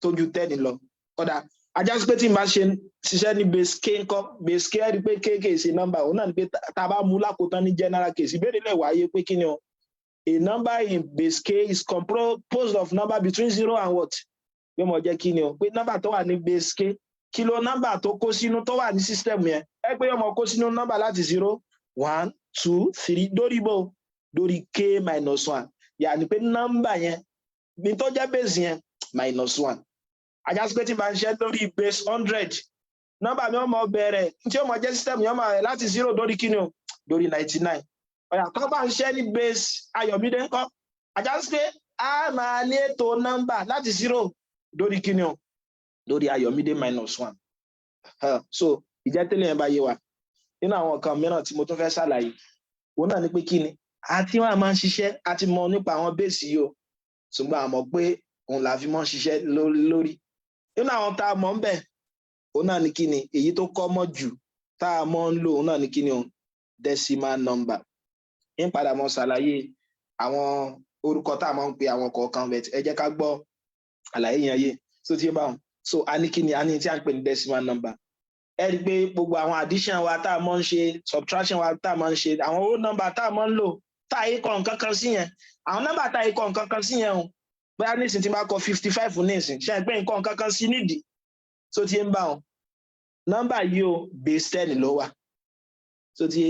S1: tó ju 10 lọ. Kódà, ajá sí pé tí n bá ṣe ṣiṣẹ́ ní base k ńkọ́? Base k, ẹ rí i pé k kì í ṣe nọ́mbà. Òun náà ni pé tá a bá mú lákòótán ní general case, ìbéèrè lè wáyé pé kíni o, a number in base k is composed of number between 0 and what? Pé mo jẹ́ kíni o, pé nọ́mbà tó wà ní base k, kí ló nọ́mbà tó kó sínú tó wà ní system yẹn? Ẹ pé yóò mọ kó sínú nọ́mbà láti 0, 1, 2, 3 dórí bò? Dórí k minus 1. Yàní pé nọ́mbà yẹn ní tó jẹ́ base yẹn minus 1. Ajá sí pé tí n bá ń ṣe lórí base 100, nọ́mbà mi ó mọ bẹ̀rẹ̀, tí ó mọ jẹ́ system yẹn, ó máa rẹ̀ láti 0 dórí kíni o? Dórí 99. Ọ̀yà, tó bá ń ṣe ní base Ayọ̀mídé ńkọ́? Ajá sí pé a máa ní ètò nọ́mbà láti 0 dórí kíni o? Lórí Ayọ̀mídé minus 1. So ìjẹ́ tẹ́lẹ̀ yẹn bá yé wa, nínú àwọn nǹkan mìíràn tí mo tún fẹ́ ṣàlàyé, òun náà ni pé kí ni àti wọn máa ń ṣiṣẹ́, a ti mọ nípa àwọn base yìí o, ṣùgbọ́n a mọ̀ pé òun là fi mọ́ ń ṣiṣẹ́ lórí nínú àwọn tá a mọ̀ ń bẹ̀. Òun náà ní kíni? Èyí tó common jù tá a mọ̀ ń lò, òun náà ní kíni o? Decimal number. Ń padà mọ́ ṣàlàyé àwọn orúkọ tá a máa ń pe àwọn kọ̀ọ̀kan bẹ̀. Ẹ jẹ́ ká gbọ́ àlàyé yẹn yé. So tí bá wọn, so a ní kíni? A ní tí a ń pè ní decimal number. Ẹ rí i pé gbogbo àwọn addition wa tá a mọ̀ ń ṣe, subtraction wa tá a mọ̀ ń ṣe, àwọn whole number tá a mọ̀ ń lò, tá a yí kọ nǹkan kan sí yẹn, àwọn nọ́mbà tá a yí kọ nǹkan kan sí yẹn o, bóyá nísìnyí tí n bá kọ 55 nísìnyí, ṣe é pé nǹkan kan sí nídìí? So tí ń bá wọn, nọ́mbà yìí o, base 10 ló wà. So tí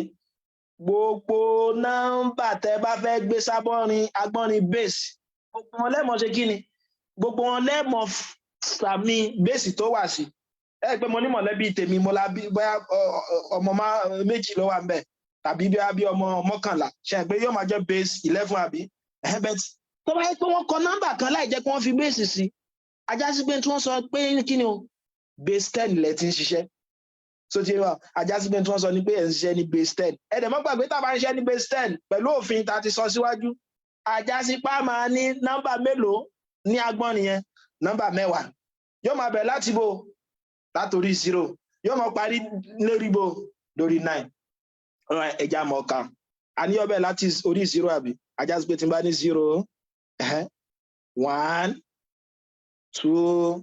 S1: gbogbo nọ́mbà tẹ́ bá fẹ́ gbé sábọ́rin agbọ́nrin base, gbogbo wọn lẹ́mọ̀ ṣe kí ni? Gbogbo wọn lẹ́mọ̀ sàmì base tó wà sí. Ẹ pé mo ní mọ̀lẹ́bí tèmi, mo la bí bóyá ọmọ méjì ló wà ń bẹ̀ tàbí bí ọmọ 11, ṣe pé yóò máa jẹ́ base 11, àbí? But tó bá yẹ pé wọ́n kọ nọ́mbà kan láì jẹ́ pé wọ́n fi base sí, ajá sí pé tí wọ́n sọ pé kí ni o? Base 10 lẹ ti ń ṣiṣẹ́. So ti wà, ajá sí pé tí wọ́n sọ ní pé ẹ̀ ń ṣiṣẹ́ ní base 10. Ẹ dẹ̀ mọ́ gbàgbé, tá a bá ń ṣiṣẹ́ ní base 10, pẹ̀lú òfin tá a ti sọ síwájú, ajá sí pá máa ní nọ́mbà mélòó ní agbọ́n nìyẹn? Nọ́mbà 10. Yóò máa bẹ̀rẹ̀ láti bo? Látòrí 0. Yóò máa parí lórí bo? Lórí 9. Ẹja mọ̀ ká a ní ọbẹ̀ láti orí 0, àbí? Ajá sí pé tí n bá ní 0, 1, 2,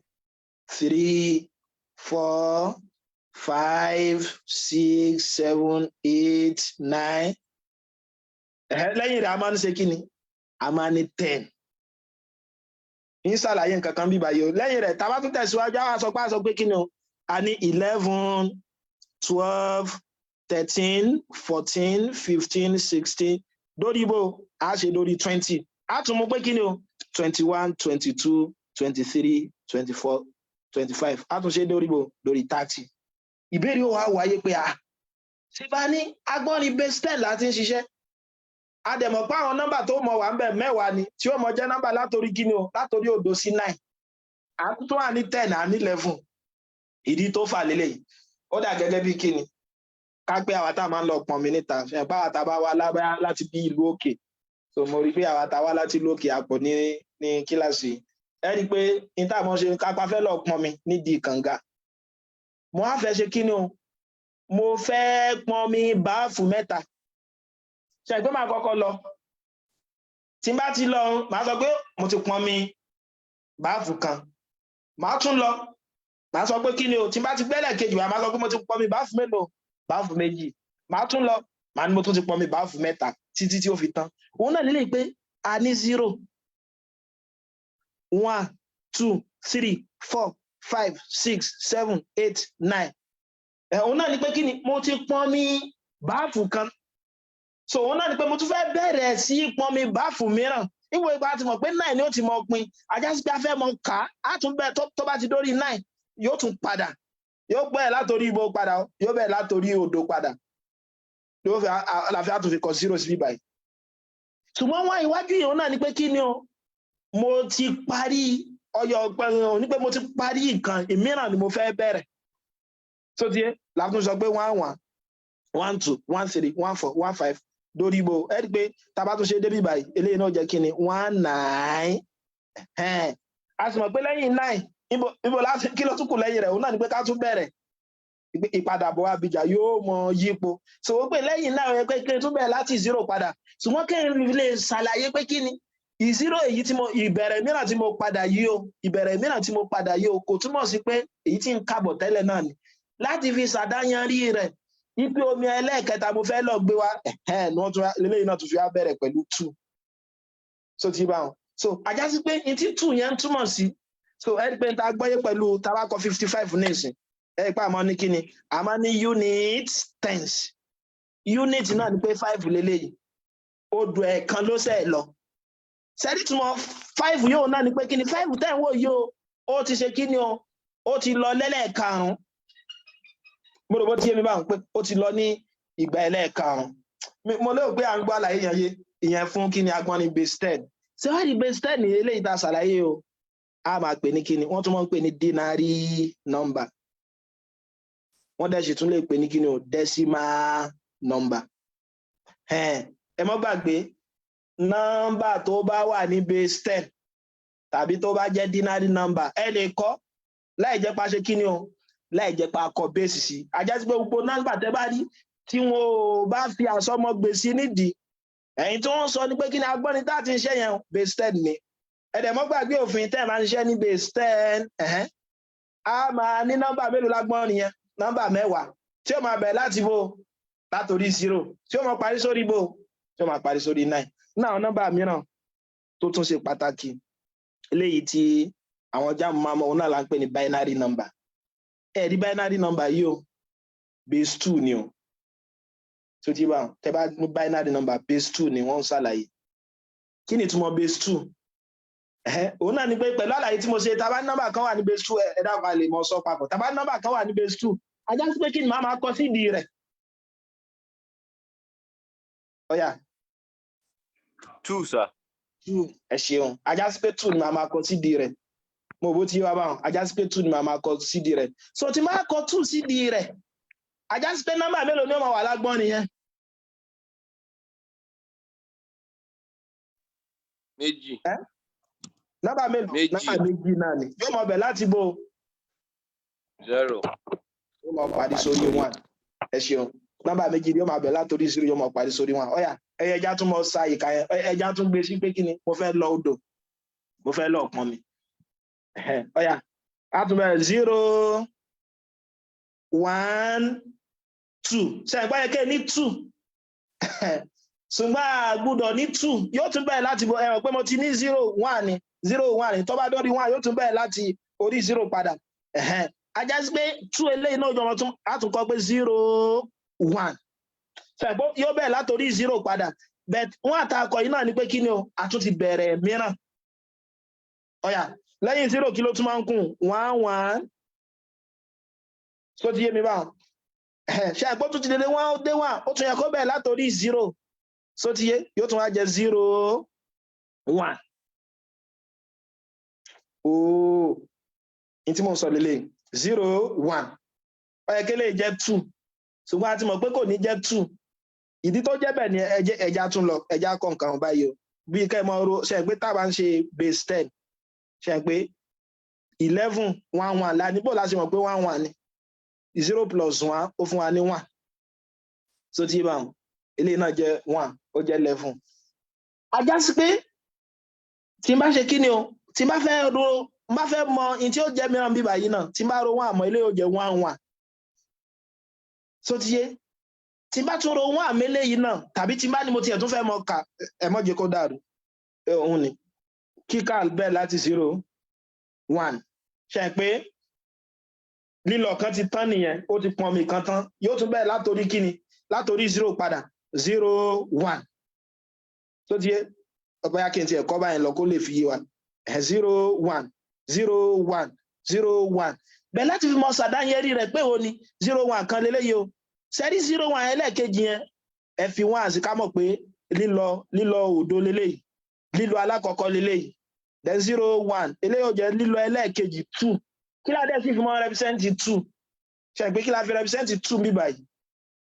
S1: 3, 4, 5, 6, 7, 8, 9. Lẹ́yìn rẹ̀, a máa ń ṣe kí ni? A máa ní 10. Ń ṣàlàyé nǹkan kan bíbá yìí o. Lẹ́yìn rẹ̀, tá a bá tún tẹ̀síwájú, a sọ pé kí ni o? A ní 11, 12, 13, 14, 15, 16, dórí bó a ṣe dórí 20. A tún mú pé kí ni o? 21, 22, 23, 24, 25. A tún ṣe dórí bó? Dórí 30. Ìbéèrè ó wá wáyé pé a ṣe bá ní agbọ́nrin base 10 láti ń ṣiṣẹ́, a dẹ̀ mọ̀ pé àwọn nọ́mbà tó mọ̀ wà ń bẹ̀ 10 ni, tí ó mọ̀ jẹ́ nọ́mbà látòrí kíni o? Látòrí òdo sí 9. À ń tún wà ní 10, à ní 11. Ìdí tó fà lélẹ̀ yìí, ó dà gẹ́gẹ́ bí kíni? Ká pé àwa tá a máa ń lọ pọnmi níta, ṣe pé àwa tá a bá wá lábẹ́ láti bí ìlú òkè. So mo rí i pé àwa tá a wá láti ìlú òkè àpò ní kíláàsì. Ẹ rí i pé ní tá a mọ̀ ṣe, kápá fẹ́ lọ pọnmi nídìí kànga, mo á fẹ́ ṣe kíni o? Mo fẹ́ pọnmi báàfù 3. Ṣe pé màá kọ́kọ́ lọ, tí n bá ti lọ, màá sọ pé mo ti pọnmi báàfù kan. Màá tún lọ, màá sọ pé kí ni o? Tí n bá ti gbẹ́lẹ̀ kejì wá, màá sọ pé mo ti pọnmi báàfù mélòó? Báàfù 2. Màá tún lọ, màá ní mo tún ti pọnmi báàfù 3, títí tí ó fi tán. Òun náà nílé pé a ní 0, 1, 2, 3, 4, 5, 6, 7, 8, 9. Òun náà ni pé kí ni? Mo ti pọnmi báàfù kan. So òun náà ni pé mo tún fẹ́ bẹ̀rẹ̀ sí í pọnmi báàfù mìíràn. Ìwé ìgbà tí mọ̀ pé 9 ni ó ti mọ pin, ajá sí pé a fẹ́ mọ kà á, á tún bẹ́ẹ̀. Tó bá ti dórí 9, yóò tún padà, yóò bẹ̀rẹ̀ látòrí ibo padà, yóò bẹ̀rẹ̀ látòrí òdo padà, yóò fi àlàáfíà tún fi kọ 0 sí bíbáyìí. Ṣùgbọ́n wọ́n iwájú yìí, òun náà ni pé kí ni o? Mo ti parí ọyọ ọgbẹ́rin, ní pé mo ti parí nǹkan ìmíràn ni mo fẹ́ bẹ̀rẹ̀. Tó ti yé látún sọ pé 1, 1, 1, 2, 1, 3, 1, 4, 1, 5, dórí ibo. Ẹ rí i pé tá a bá tún ṣe débi báyìí, eléyìí náà jẹ́ kí ni? 1, 9. A sì mọ̀ pé lẹ́yìn 9, ibo láti kí ló tún kù lẹ́yìn rẹ̀? Òun náà ni pé ká tún bẹ̀rẹ̀ ìpadàbọ̀ abìjà, yóò mọ yípo. So ó pé lẹ́yìn náà yẹ pé kí n tún bẹ̀rẹ̀ láti 0 padà. Ṣùgbọ́n kí n lè ṣàlàyé pé kí ni ìzero èyí tí mo ìbẹ̀rẹ̀ mìíràn tí mo padà yìí o, ìbẹ̀rẹ̀ mìíràn tí mo padà yìí o, kò túmọ̀ sí pé èyí tí ń kábọ̀ tẹ́lẹ̀ náà ni. Láti fi ṣàdáyanrí rẹ̀ ipe omi ẹlẹ́ẹ̀kẹta mo fẹ́ lọ gbé wá, ní wọ́n tún lélẹ́yìn náà tún fi wá bẹ̀rẹ̀ pẹ̀lú 2. So ti bá wọn, so ajá sí pé ní tí 2 yẹn ń túmọ̀ sí. So ẹ rí pé n ta gbọ́yé pẹ̀lú tabakọ 55 nísìn, ẹ rí pé àmọ́ ní kíni? Àmọ́ ní unit tens. Unit náà ni pé 5 lélẹ́yìí, odò ẹ̀kan ló sẹ̀ lọ. Sẹ́rí túmọ̀ 5 yóò náà ni pé kíni? 5 ten wò yóò, ó ti ṣe kíni o? Ó ti lọ lẹ́lẹ́ẹ̀karùn-ún. Mo rò bó ti yé mi báwọn pé ó ti lọ ní ìgbà ẹlẹ́ẹ̀karùn-ún. Mo lérò pé à ń gbọ́ àlàyé yẹn yé. Ìyẹn fún kíni? Agbọ́n ní base 10. Ṣé wàá di base 10 ní eléyìí tá a ṣàlàyé o, a máa pè ní kíni? Wọ́n tún máa ń pè ní denary number. Wọ́n dẹ̀ sì tún lè pè ní kíni o? Decimal number. Ẹ mọ́ gbàgbé, nọ́mbà tó bá wà ní base 10 tàbí tó bá jẹ́ denary number, ẹ lè kọ́ láì jẹ́ pa ṣe kíni o? Láì jẹ́ pé a kọ base sí. A já sí pé gbogbo nọ́mbà tẹ́ bá rí tí wọn ò bá fi àsọmọgbè sí nídìí, ẹ̀yin tí wọ́n sọ ni pé kí ni agbọ́ni tá a ti ń ṣe yẹn, base 10 ni. Ẹ̀dẹ̀ mọ́ gbàgbé òfin tẹ́ ẹ̀ máa ń ṣiṣẹ́ ní base 10. Ẹ̀hẹ́n, a máa ní nọ́mbà mélòó lágbọ́n nìyẹn? Nọ́mbà 10 tí ó máa bẹ̀rẹ̀ láti bo? Látòrí 0, tí ó máa parí sórí bo? Tí ó máa parí sórí 9. Ní àwọn nọ́mbà mìíràn tó tún ṣe pàtàkì, eléyìí tí àwọn JAMB máa mọ, òun náà là ń pè ní binary number. Ẹ rí binary number yìí o, base 2 ni o. Tó ti bá tẹ bá mú binary number, base 2 ni wọ́n ń ṣàlàyé. Kí ni ìtumọ̀ base 2? Òun náà ni pé pẹ̀lú àlàyé tí mo ṣe, tá a bá ní nọ́mbà kan wà ní base 2, ẹ dákun, a lè mọ sọ papọ̀. Tá a bá ní nọ́mbà kan wà ní base 2, a já sí pé kí ni màá máa kọ sí ìdí rẹ̀? Ó yá.
S3: 2, sir.
S1: 2, ẹ ṣeun. A já sí pé 2 ni màá máa kọ sí ìdí rẹ̀. Mo bó ti yé wa báwọn. A já sí pé 2 ni màá máa kọ sí ìdí rẹ̀. So tí máa kọ 2 sí ìdí rẹ̀, a já sí pé nọ́mbà mélòó ni ó máa wà lágbọ́n nìyẹn?
S2: 2.
S1: Nọ́mbà mélòó?
S2: 2.
S1: Nọ́mbà 2 náà ni. Yóò máa bẹ̀ láti bo?
S2: 0.
S1: Yóò máa parí sórí 1. Ẹ ṣeun. Nọ́mbà 2 ni, yóò máa bẹ̀ látòrí 0, yóò máa parí sórí 1. Ó yá, ẹja tún mọ sa ìka yẹn, ẹja tún gbé sí pé kí ni mo fẹ́ lọ odò, mo fẹ́ lọ pọn mi. Ó yá, a tún bẹ̀rẹ̀ 0, 1, 2. Ṣe ìgbà yẹn kẹ́ ní 2, ṣùgbọ́n a gbúdọ̀ ní 2. Yóò tún bẹ̀rẹ̀ láti bọ̀. Ẹ̀rọ pé mo ti ní 0, 1 ni, 0, 1 ni. Tó bá dórí 1, yóò tún bẹ̀rẹ̀ láti orí 0 padà. A já sí pé 2 eléyìí náà jọmọ tún á tún kọ pé 0, 1. Ṣàìpọ̀ yóò bẹ̀rẹ̀ látòrí 0 padà, but wọ́n àtàkọ̀ yìí náà ni pé kí ni o, a tún ti bẹ̀rẹ̀ mìíràn. Ó yá, lẹ́yìn 0, kí ló tún máa ń kùn? 1, 1. Tó ti yé mi báwọn? Ṣàìpọ̀ tún ti dédé 1 dé 1, ó tún yẹ kó bẹ̀rẹ̀ látòrí 0. So ti yé? Yóò tún wá jẹ 0, 1. Ooo, ní tí mo sọ lélẹ̀, 0, 1, ó yẹ kí lè jẹ́ 2, ṣùgbọ́n a ti mọ̀ pé kò ní jẹ́ 2. Ìdí tó jẹ́ bẹ́ẹ̀ ni ẹja tún lọ, ẹja kọ nǹkan báyìí o. Bí kẹ́ ẹ mọ ro ṣe pé tá a bá ń ṣe base 10, ṣe pé 11, 1, 1 la ní. Bó la ṣe mọ̀ pé 1, 1 ni? 0 plus 1, ó fún wa ní 1. So tí bá wọn eléyìí náà jẹ́ 1, ó jẹ́ 11. A já sí pé tí n bá ṣe kí ni o, tí n bá fẹ́ ro, n bá fẹ́ mọ in tí ó jẹ́ mìíràn bíbà yìí náà, tí n bá ro 1 àmọ́, eléyìí ó jẹ́ 1, 1. So ti yé? Tí n bá tún ro 1 àmì eléyìí náà, tàbí tí n bá ní mo tiẹ̀ tún fẹ́ mọ kà, ẹ mọ́ jẹ́ kó dàrú. Òun ni kíkà bẹ́ẹ̀ láti 0, 1. Ṣe pé lílọ kan ti tán nìyẹn? Ó ti pọn mi kan tán. Yóò tún bẹ́ẹ̀ látòrí kíni? Látòrí 0 padà, 0, 1. Tó ti yé? Ọ̀pọ̀ ya kí n tiẹ̀ kọ́ báyìí lọ kó lè fi yé wa. 0, 1, 0, 1, 0, 1 bẹ́ẹ̀ láti fi mọ sàdáyẹrí rẹ̀ pé wo ni 0, 1 kan lélẹ́yìí o. Sẹ́rí 0, 1 ẹlẹ́ẹ̀kejì yẹn, ẹ fi 1 àti ká mọ̀ pé lílọ òdo lélẹ́yìí, lílọ alákọ̀ọ́kọ́ lélẹ́yìí. Then 0, 1 eléyìí ó jẹ́ lílọ ẹlẹ́ẹ̀kejì, 2. Kí la dẹ́ sì fi mọ́ represent 2? Ṣe pé kí la fi represent 2 bí báyìí?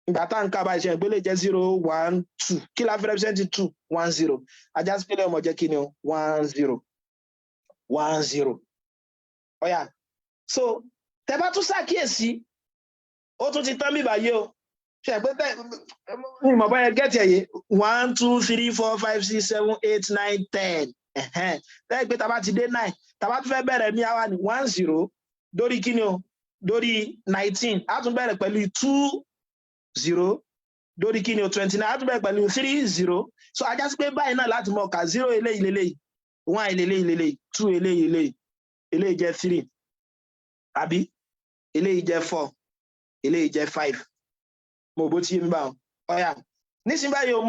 S1: Ìgbà tá à ń ká báyìí, ṣe pé lè jẹ́ 0, 1, 2. Kí la fi represent 2? 1, 0. A já sí pé lẹ́yìn ọmọ jẹ́ kí ni o? 1, 0, 1, 0. Ó yá, so tẹ bá tún ṣàkíyèsí, ó tún ti tán bí báyìí o. Ṣe pé tẹ ìmọ̀ báyẹn get ẹ̀ yé? 1, 2, 3, 4, 5, 6, 7, 8, 9, 10. Lẹ́yìn pé tá a bá ti dé 9, tá a bá tún fẹ́ bẹ̀rẹ̀ ní àwa ní 1, 0 dórí kí ni o? Dórí 19. A tún bẹ̀rẹ̀ pẹ̀lú 2, 0 dórí kí ni o? 29. A tún bẹ̀rẹ̀ pẹ̀lú 3, 0. So a já sí pé báyìí náà láti mọ̀ ká 0 eléyìí lélẹ́yìí, 1 eléyìí lélẹ́yìí, 2 eléyìí eléyìí, eléyìí jẹ́ 3, àbí eléyìí jẹ́ 4, eléyìí jẹ́ 5. Mo bó ti yé mi báwọn? Ó yá, nísìnyí báyìí o,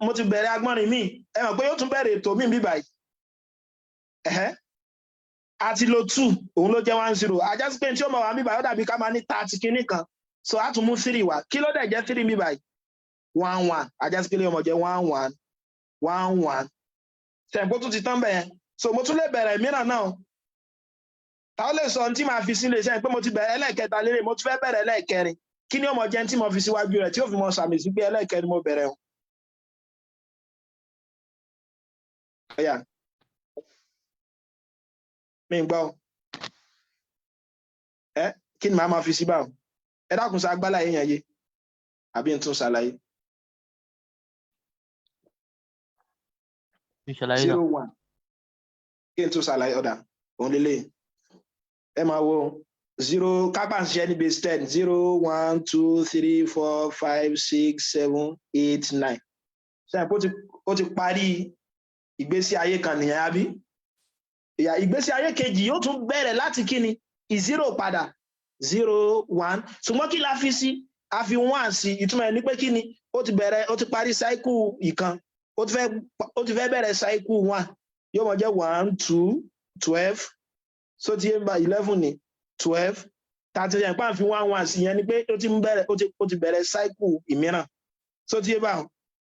S1: mo ti bẹ̀rẹ̀ agbọ́nrin míì. Ẹ mọ̀ pé yóò tún bẹ̀rẹ̀ ètò míì bí báyìí. Ẹ̀hẹ́, a ti lo 2, òun ló jẹ́ 1, 0. A já sí pé tí ó mọ̀ wá bí báyìí, ó dàbí ká máa ní 30 kinní kan. So a tún mú 3 wá. Kí ló dẹ̀ jẹ́ 3 bí báyìí? 1, 1. A já sí pé lè ọmọ jẹ́ 1, 1, 1, 1. Sẹ̀ǹpó tún ti tán bẹ́ẹ̀? So mo tún lè bẹ̀rẹ̀ mìíràn náà. Táwọn lè sọ ohun tí màá fi sílé iṣẹ́ pé mo ti bẹ̀rẹ̀ ẹlẹ́ẹ̀kẹta lérè, mo tún fẹ́ bẹ̀rẹ̀ ẹlẹ́ẹ̀kẹrin. Kí ni ó mọ jẹ́ tí mo fi síwájú rẹ̀ tí ó fi mọ sàmì sí pé ẹlẹ́ẹ̀kẹrin mo bẹ̀rẹ̀ o? Ó yá, mi ń gbọ́ ẹ. Kí ni màá máa fi sí báwọn? Ẹ dákun, sá agbálá yẹn yé àbí n tún ṣàlàyé?
S4: Ìṣàlàyé náà.
S1: 0, 1. Kí n tún ṣàlàyé? Ọ̀dà òun lélẹ̀. Ẹ máa wo zero kápá ń ṣiṣẹ́ ní base 10: 0, 1, 2, 3, 4, 5, 6, 7, 8, 9. Ṣe àpò ó ti parí ìgbésí ayé kan nìyẹn, àbí? Ìyà ìgbésí ayé kejì yóò tún bẹ̀rẹ̀ láti kíni? Zero padà, 0, 1. Ṣùgbọ́n kí la fi sí? A fi one sí. Ìtumọ̀ ẹ̀ ní pé kíni? Ó ti bẹ̀rẹ̀, ó ti parí cycle ìkan, ó ti fẹ́ bẹ̀rẹ̀ cycle one. Yóò mọ̀ jẹ́ 1, 2, 12. So ti yé bá 11 ní 12, 13 yẹn pàǹ fi 1, 1 sí yẹn ni pé ó ti ń bẹ̀rẹ̀, ó ti bẹ̀rẹ̀ cycle ìmíràn. So ti yé bá wọn.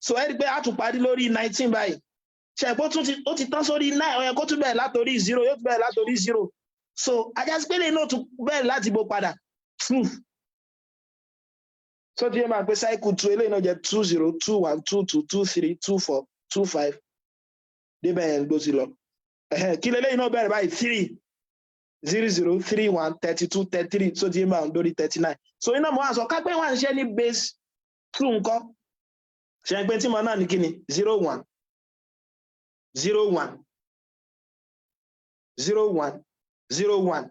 S1: So ẹ rí i pé a tún parí lórí 19 báyìí. Ṣe pé ó ti tán sórí 9, ó yẹ kó tún bẹ̀rẹ̀ látòrí 0. Yóò tún bẹ̀rẹ̀ látòrí 0. So ajásípélé náà tún bẹ̀rẹ̀ láti bo padà 2. So ti yé máa pé cycle 2 eléyìí náà jẹ́ 2, 0, 2, 1, 2, 2, 2, 3, 2, 4, 2, 5 débẹ̀ yẹn ló ti lọ. Kí leléyìí náà bẹ̀rẹ̀ báyìí? 3, 0, 0, 3, 1, 32, 33. So ti yé máa lórí 39. So iná mo wá sọ kápẹ́ wà ń ṣe ní base 2 ńkọ́? Ṣe ń pé tí mo náà ní kíni? 0, 1, 0, 1, 0, 1, 0, 1.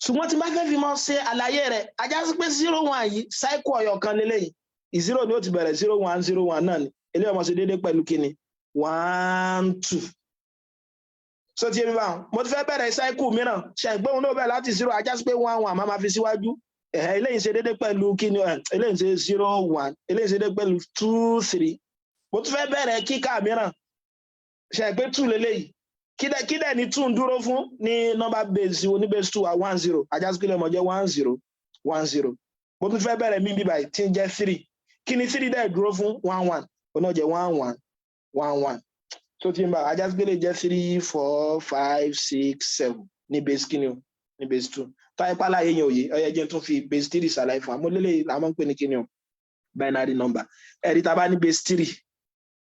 S1: Ṣùgbọ́n tí n bá fẹ́ fi mọ́ ṣe àlàyé rẹ̀, ajá sí pé 0, 1 yìí, cycle ọ̀yọ̀ kan lélẹ́yìí, 0 ni ó ti bẹ̀rẹ̀, 0, 1, 0, 1 náà ni. Eléyìí ọmọ ṣe déédéé pẹ̀lú kíni? 1, 2. So ti yé mi báwọn? Mo ti fẹ́ bẹ̀rẹ̀ cycle mìíràn. Ṣe ń pé òun náà bẹ̀rẹ̀ láti 0? Ajá sí pé 1, 1 máa ma fi síwájú. Eléyìí ṣe déédéé pẹ̀lú kíni? Eléyìí ṣe 0, 1. Eléyìí ṣe déédéé pẹ̀lú 2, 3. Mo tún fẹ́ bẹ̀rẹ̀ kíkà mìíràn. Ṣe pé 2 lélẹ́yìí? Kí dẹ̀ ni 2 ń dúró fún ní number base wo? Ní base 2 wa, 1, 0. Ajá sí pé lè mọ̀ jẹ́ 1, 0, 1, 0. Mo tún fẹ́ bẹ̀rẹ̀ mí bíbáyìí tí ń jẹ́ 3. Kí ni 3 dẹ̀ dúró fún? 1, 1. Òun náà jẹ́ 1, 1, 1, 1. Tó ti ń bá ajá sí pé lè jẹ́ 3, 4, 5, 6, 7 ní base kíni o? Ní base 2. Táyé pálá yẹn òye ọyẹ jẹ́ tún fi base 3 ṣàlàyé fún wa. Mo lélẹ̀ làwọn ń pè ní kíni o? Binary number. Ẹ̀rí tá a bá ní base 3,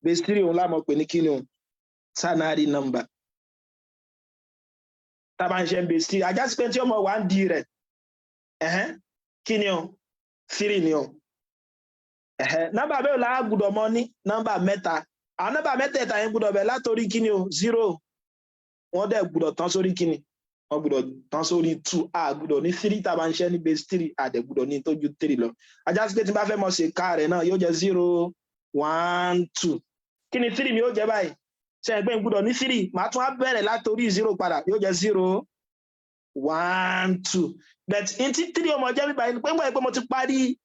S1: base 3 òun láwọn pè ní kíni o? Ternary number. Tá a bá ń ṣe base 3, ajá sí pé tí ọmọ wa ń di rẹ̀, ẹ̀hẹ́n, kí ni o? 3 ni o. Ẹ̀hẹ́n, nọ́mbà bẹ́ẹ̀ la gbọ́dọ̀ mọ ní nọ́mbà mẹ́ta. Àwọn nọ́mbà mẹ́tẹ̀ẹ̀ta yẹn gbọ́dọ̀ bẹ̀ látòrí kíni o? 0. Wọ́n dẹ̀ gbọ́dọ̀ tán sórí kíni? Wọ́n gbọ́dọ̀ tán sórí 2. A gbọ́dọ̀ ní 3 tá a bá ń ṣe ní base 3. A dẹ̀ gbọ́dọ̀ ní tó ju 3 lọ. Ajá sí pé tí n bá fẹ́ mọ̀ ṣe ká rẹ̀ náà, yóò jẹ́ 0, 1, 2. Kí ni 3 mi yóò jẹ́ báyìí? Ṣe é pé n gbọ́dọ̀ ní 3? Màá tún á bẹ̀rẹ̀ látòrí 0 padà, yóò jẹ́ 0, 1, 2. But n tí 3 ọmọ jẹ́ bíbáyìí ni pé ń gbọ́ pé mo ti parí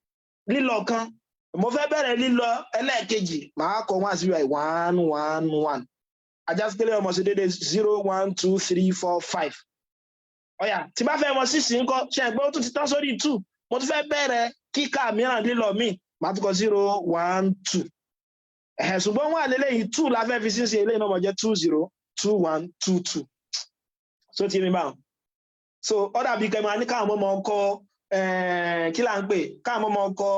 S1: lílọ kan, mo fẹ́ bẹ̀rẹ̀ lílọ ẹlẹ́ẹ̀kejì, màá kọ one sí bíbáyìí, 1, 1, 1. Ajá sí pé ọmọ ṣe déédéé 0, 1, 2, 3, 4, 5. Ọ̀yà tí bá fẹ́ mọ sísì ńkọ́? Ṣe é pé ó tún ti tán sórí 2? Mo tún fẹ́ bẹ̀rẹ̀ kíkà mìíràn, lílọ míì, màá tún kọ 0, 1, 2. Ẹ̀hẹ̀, ṣùgbọ́n wọ́n àlélẹ́yìí 2 la fẹ́ fi sísìn. Eléyìí náà mọ̀ jẹ́ 2, 0, 2, 1, 2, 2. So ti mi báwọn. So ó dàbí kẹ́ máa ní káwọn ọmọ kọ, kí là ń pè, káwọn ọmọ kọ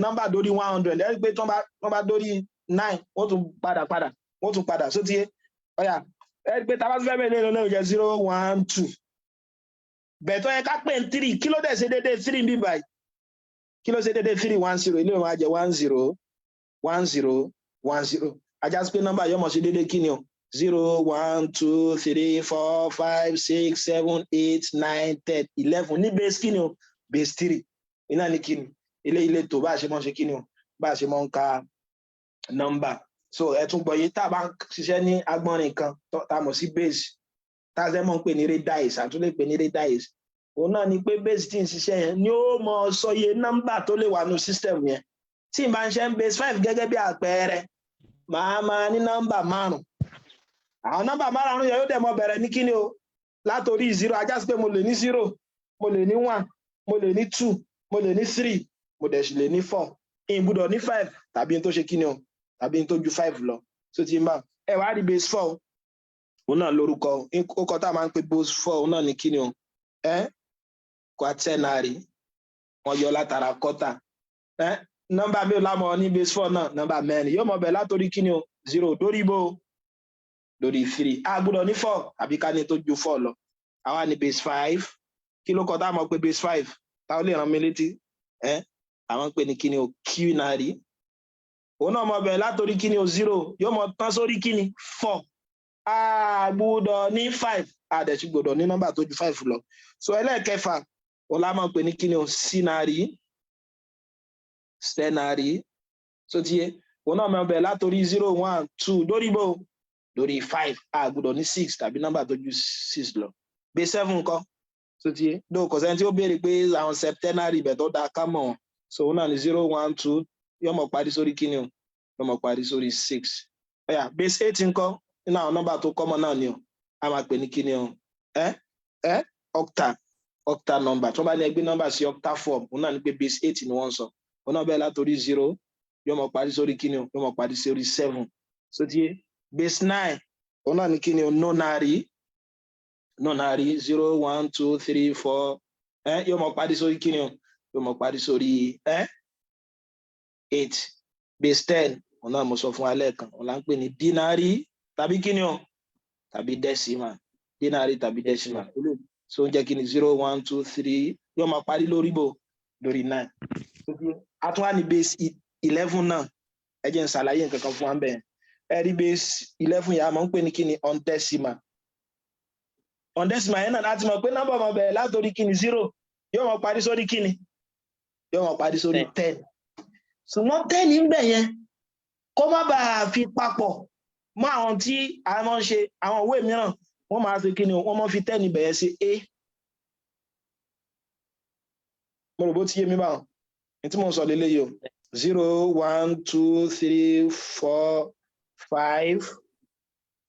S1: nọ́mbà dórí 100. Ẹ rí i pé tí wọ́n bá dórí 9, wọ́n tún padà, wọ́n tún padà. So ti yé? Ọ̀yà, ẹ rí i pé tá a bá tún fẹ́ bẹ̀rẹ̀ lẹ́nu náà, jẹ́ 0, 1, 2. Bẹ̀tọ̀ yẹ ká pè ní 3. Kí ló dẹ̀ ṣe déédéé 3 bí báyìí? Kí ló ṣe déédéé 3? 1, 0. Ilé ìwọ̀n á jẹ́ 1, 0, 1, 0, 1, 0. Ajá sí pé nọ́mbà yóò mọ̀ ṣe déédéé kí ni o? 0, 1, 2, 3, 4, 5, 6, 7, 8, 9, 10, 11 ní base kí ni o? Base 3. Iná ní kí ni ilé ilé tó bá a ṣe mọ́ ṣe kí ni o, bá a ṣe mọ́ ń ka nọ́mbà. So ẹ tún gbọ́ yìí, tá a bá ń ṣiṣẹ́ ní agbọ́nrin kan tá a mọ̀ sí base, tá a ṣe mọ̀ ń pè ní radius, àtúndì pè ní radius, òun náà ni pé base tí ń ṣiṣẹ́ yẹn ni ó mọ sọ iye nọ́mbà tó lè wà nù system yẹn. Tí n bá ń ṣe ń base 5 gẹ́gẹ́ bí àpẹẹrẹ, màá máa ní nọ́mbà márùn. Àwọn nọ́mbà márùn yẹn yóò dẹ̀ mọ bẹ̀rẹ̀ ní kíni o? Látòrí 0. Ajá sí pé mo lè ní 0, mo lè ní 1, mo lè ní 2, mo lè ní 3, mo dẹ̀ sì lè ní 4. Ìyìn gbọ́dọ̀ ní 5 tàbí n tó ṣe kíni o, tàbí n tó ju 5 lọ. So ti máa ẹ wá rí base 4, òun náà lórúkọ ó kọ tá a máa ń pè base 4. Òun náà ní kíni o? Ẹ quaternary. Wọn yọ látara quarter. Ẹ nọ́mbà mi ò lámọ ní base 4 náà? Nọ́mbà mẹ́rin yóò mọ bẹ̀ látòrí kíni o? 0 dórí bó? Lórí 3. A gbọ́dọ̀ ní 4 àbí ká ní tó ju 4 lọ. Àwa ní base 5. Kí ló kọ tá a mọ̀ pé base 5? Táwọn lè rán mi létí ẹ, àwọn ń pè ní kíni o? Quinary. Òun náà mọ bẹ̀rẹ̀ látòrí kíni o? 0. Yóò mọ tán sórí kíni? 4. A gbọ́dọ̀ ní 5, a dẹ̀ sì gbọ́dọ̀ ní nọ́mbà tó ju 5 lọ. So ẹlẹ́ẹ̀kẹfà, òun la máa pè ní kíni o? Senary. Senary, so ti yé? Òun náà máa bẹ̀rẹ̀ látòrí 0, 1, 2, lórí bó lórí 5. A gbọ́dọ̀ ní 6 tàbí nọ́mbà tó ju 6 lọ. Base 7 ńkọ́? So ti yé dó, kò sẹ́ni tí ó béèrè pé àwọn septenary ibẹ̀ tó dáa ká mọ̀ wọn. So òun náà ní 0, 1, 2, yóò mọ̀ parí sórí kíni o? Yóò mọ̀ parí sórí 6. Ó yá, base 8 ńkọ́? Nínú àwọn nọ́mbà tó common náà ni o, a máa pè ní kíni o? Ẹ ẹ octa octa number. Tó bá ní ẹgbẹ́ nọ́mbà sí octa form, òun náà ní pé base 8 ni wọ́n ń sọ. Òun náà bẹ̀rẹ̀ látòrí 0, yóò mọ̀ parí sórí kíni o? Yóò mọ̀ parí sórí 7. So ti yé? Base 9, òun náà ní kíni o? Nonary. Nonary, 0, 1, 2, 3, 4, ẹ yóò mọ̀ parí sórí kíni o? Yóò mọ̀ parí sórí 8. Base 10, òun náà mo sọ fún wa lẹ́ẹ̀kan, òun là ń pè ní denary tàbí kíni o? Tàbí decimal. Denary tàbí decimal. So ń jẹ́ kíni? 0, 1, 2, 3, yóò máa parí lórí bò lórí 9. A tún wá ní base 11 náà. Ẹ jẹ́ n ṣàlàyé nǹkan kan fún wa bẹ́ẹ̀. Ẹ rí base 11 yẹn, a máa ń pè ní kíni? Undecimal. Undecimal yẹn náà, láti mọ̀ pé nọ́mbà máa bẹ̀rẹ̀ látòrí kíni? 0. Yóò máa parí sórí kíni? Yóò máa parí sórí 10. Ṣùgbọ́n 10 ń bẹ̀ yẹn, kó má bàa fi papọ̀ mọ́ àwọn tí a máa ń ṣe àwọn òwe mìíràn, wọ́n máa fi kíni? Wọ́n máa fi 10 bẹ̀rẹ̀ sí a. Mo rò bó ti yé mi báwọn ní tí mo ń sọ lélẹ́yìí o. 0, 1, 2, 3, 4, 5,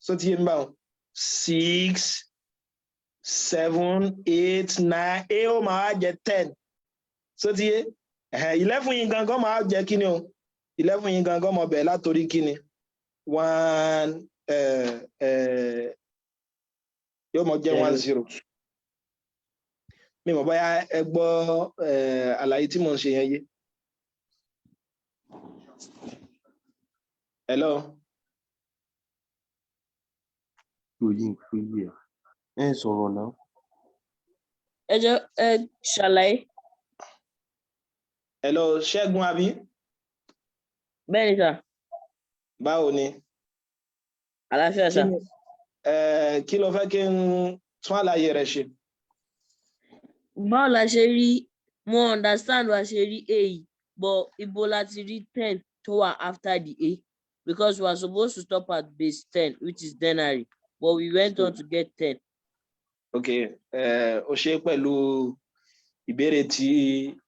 S1: so ti yé mi báwọn? 6, 7, 8, 9, a ó máa jẹ 10. So ti yé? 11 yìí gangan máa jẹ kíni o? 11 yìí gangan máa bẹ̀rẹ̀ látòrí kíni? 1, yóò mọ jẹ́ 1 0. Mi mọ̀ bóyá ẹ gbọ́ àlàyé tí mò ń ṣe yẹn yé. Hello?
S3: Yìí ń pè é, ẹ sọ̀rọ̀ náà.
S4: Ẹ jẹ́ ẹ ṣàlàyé.
S1: Hello, Ṣẹ́gun, àbí?
S4: Bẹ́ẹ̀ ni sà.
S1: Báwo ni?
S4: Àlàáfíà sà.
S1: Kí ló fẹ́ kí n tún àlàyé rẹ̀ ṣe?
S4: Báwo la ṣe rí, mo understand wa ṣe rí a yìí, but ibo la ti rí 10 tó wà after the a? Because we are supposed to stop at base 10, which is denary, but we went on to get 10.
S1: Ok, o ṣe pẹ̀lú ìbéèrè tí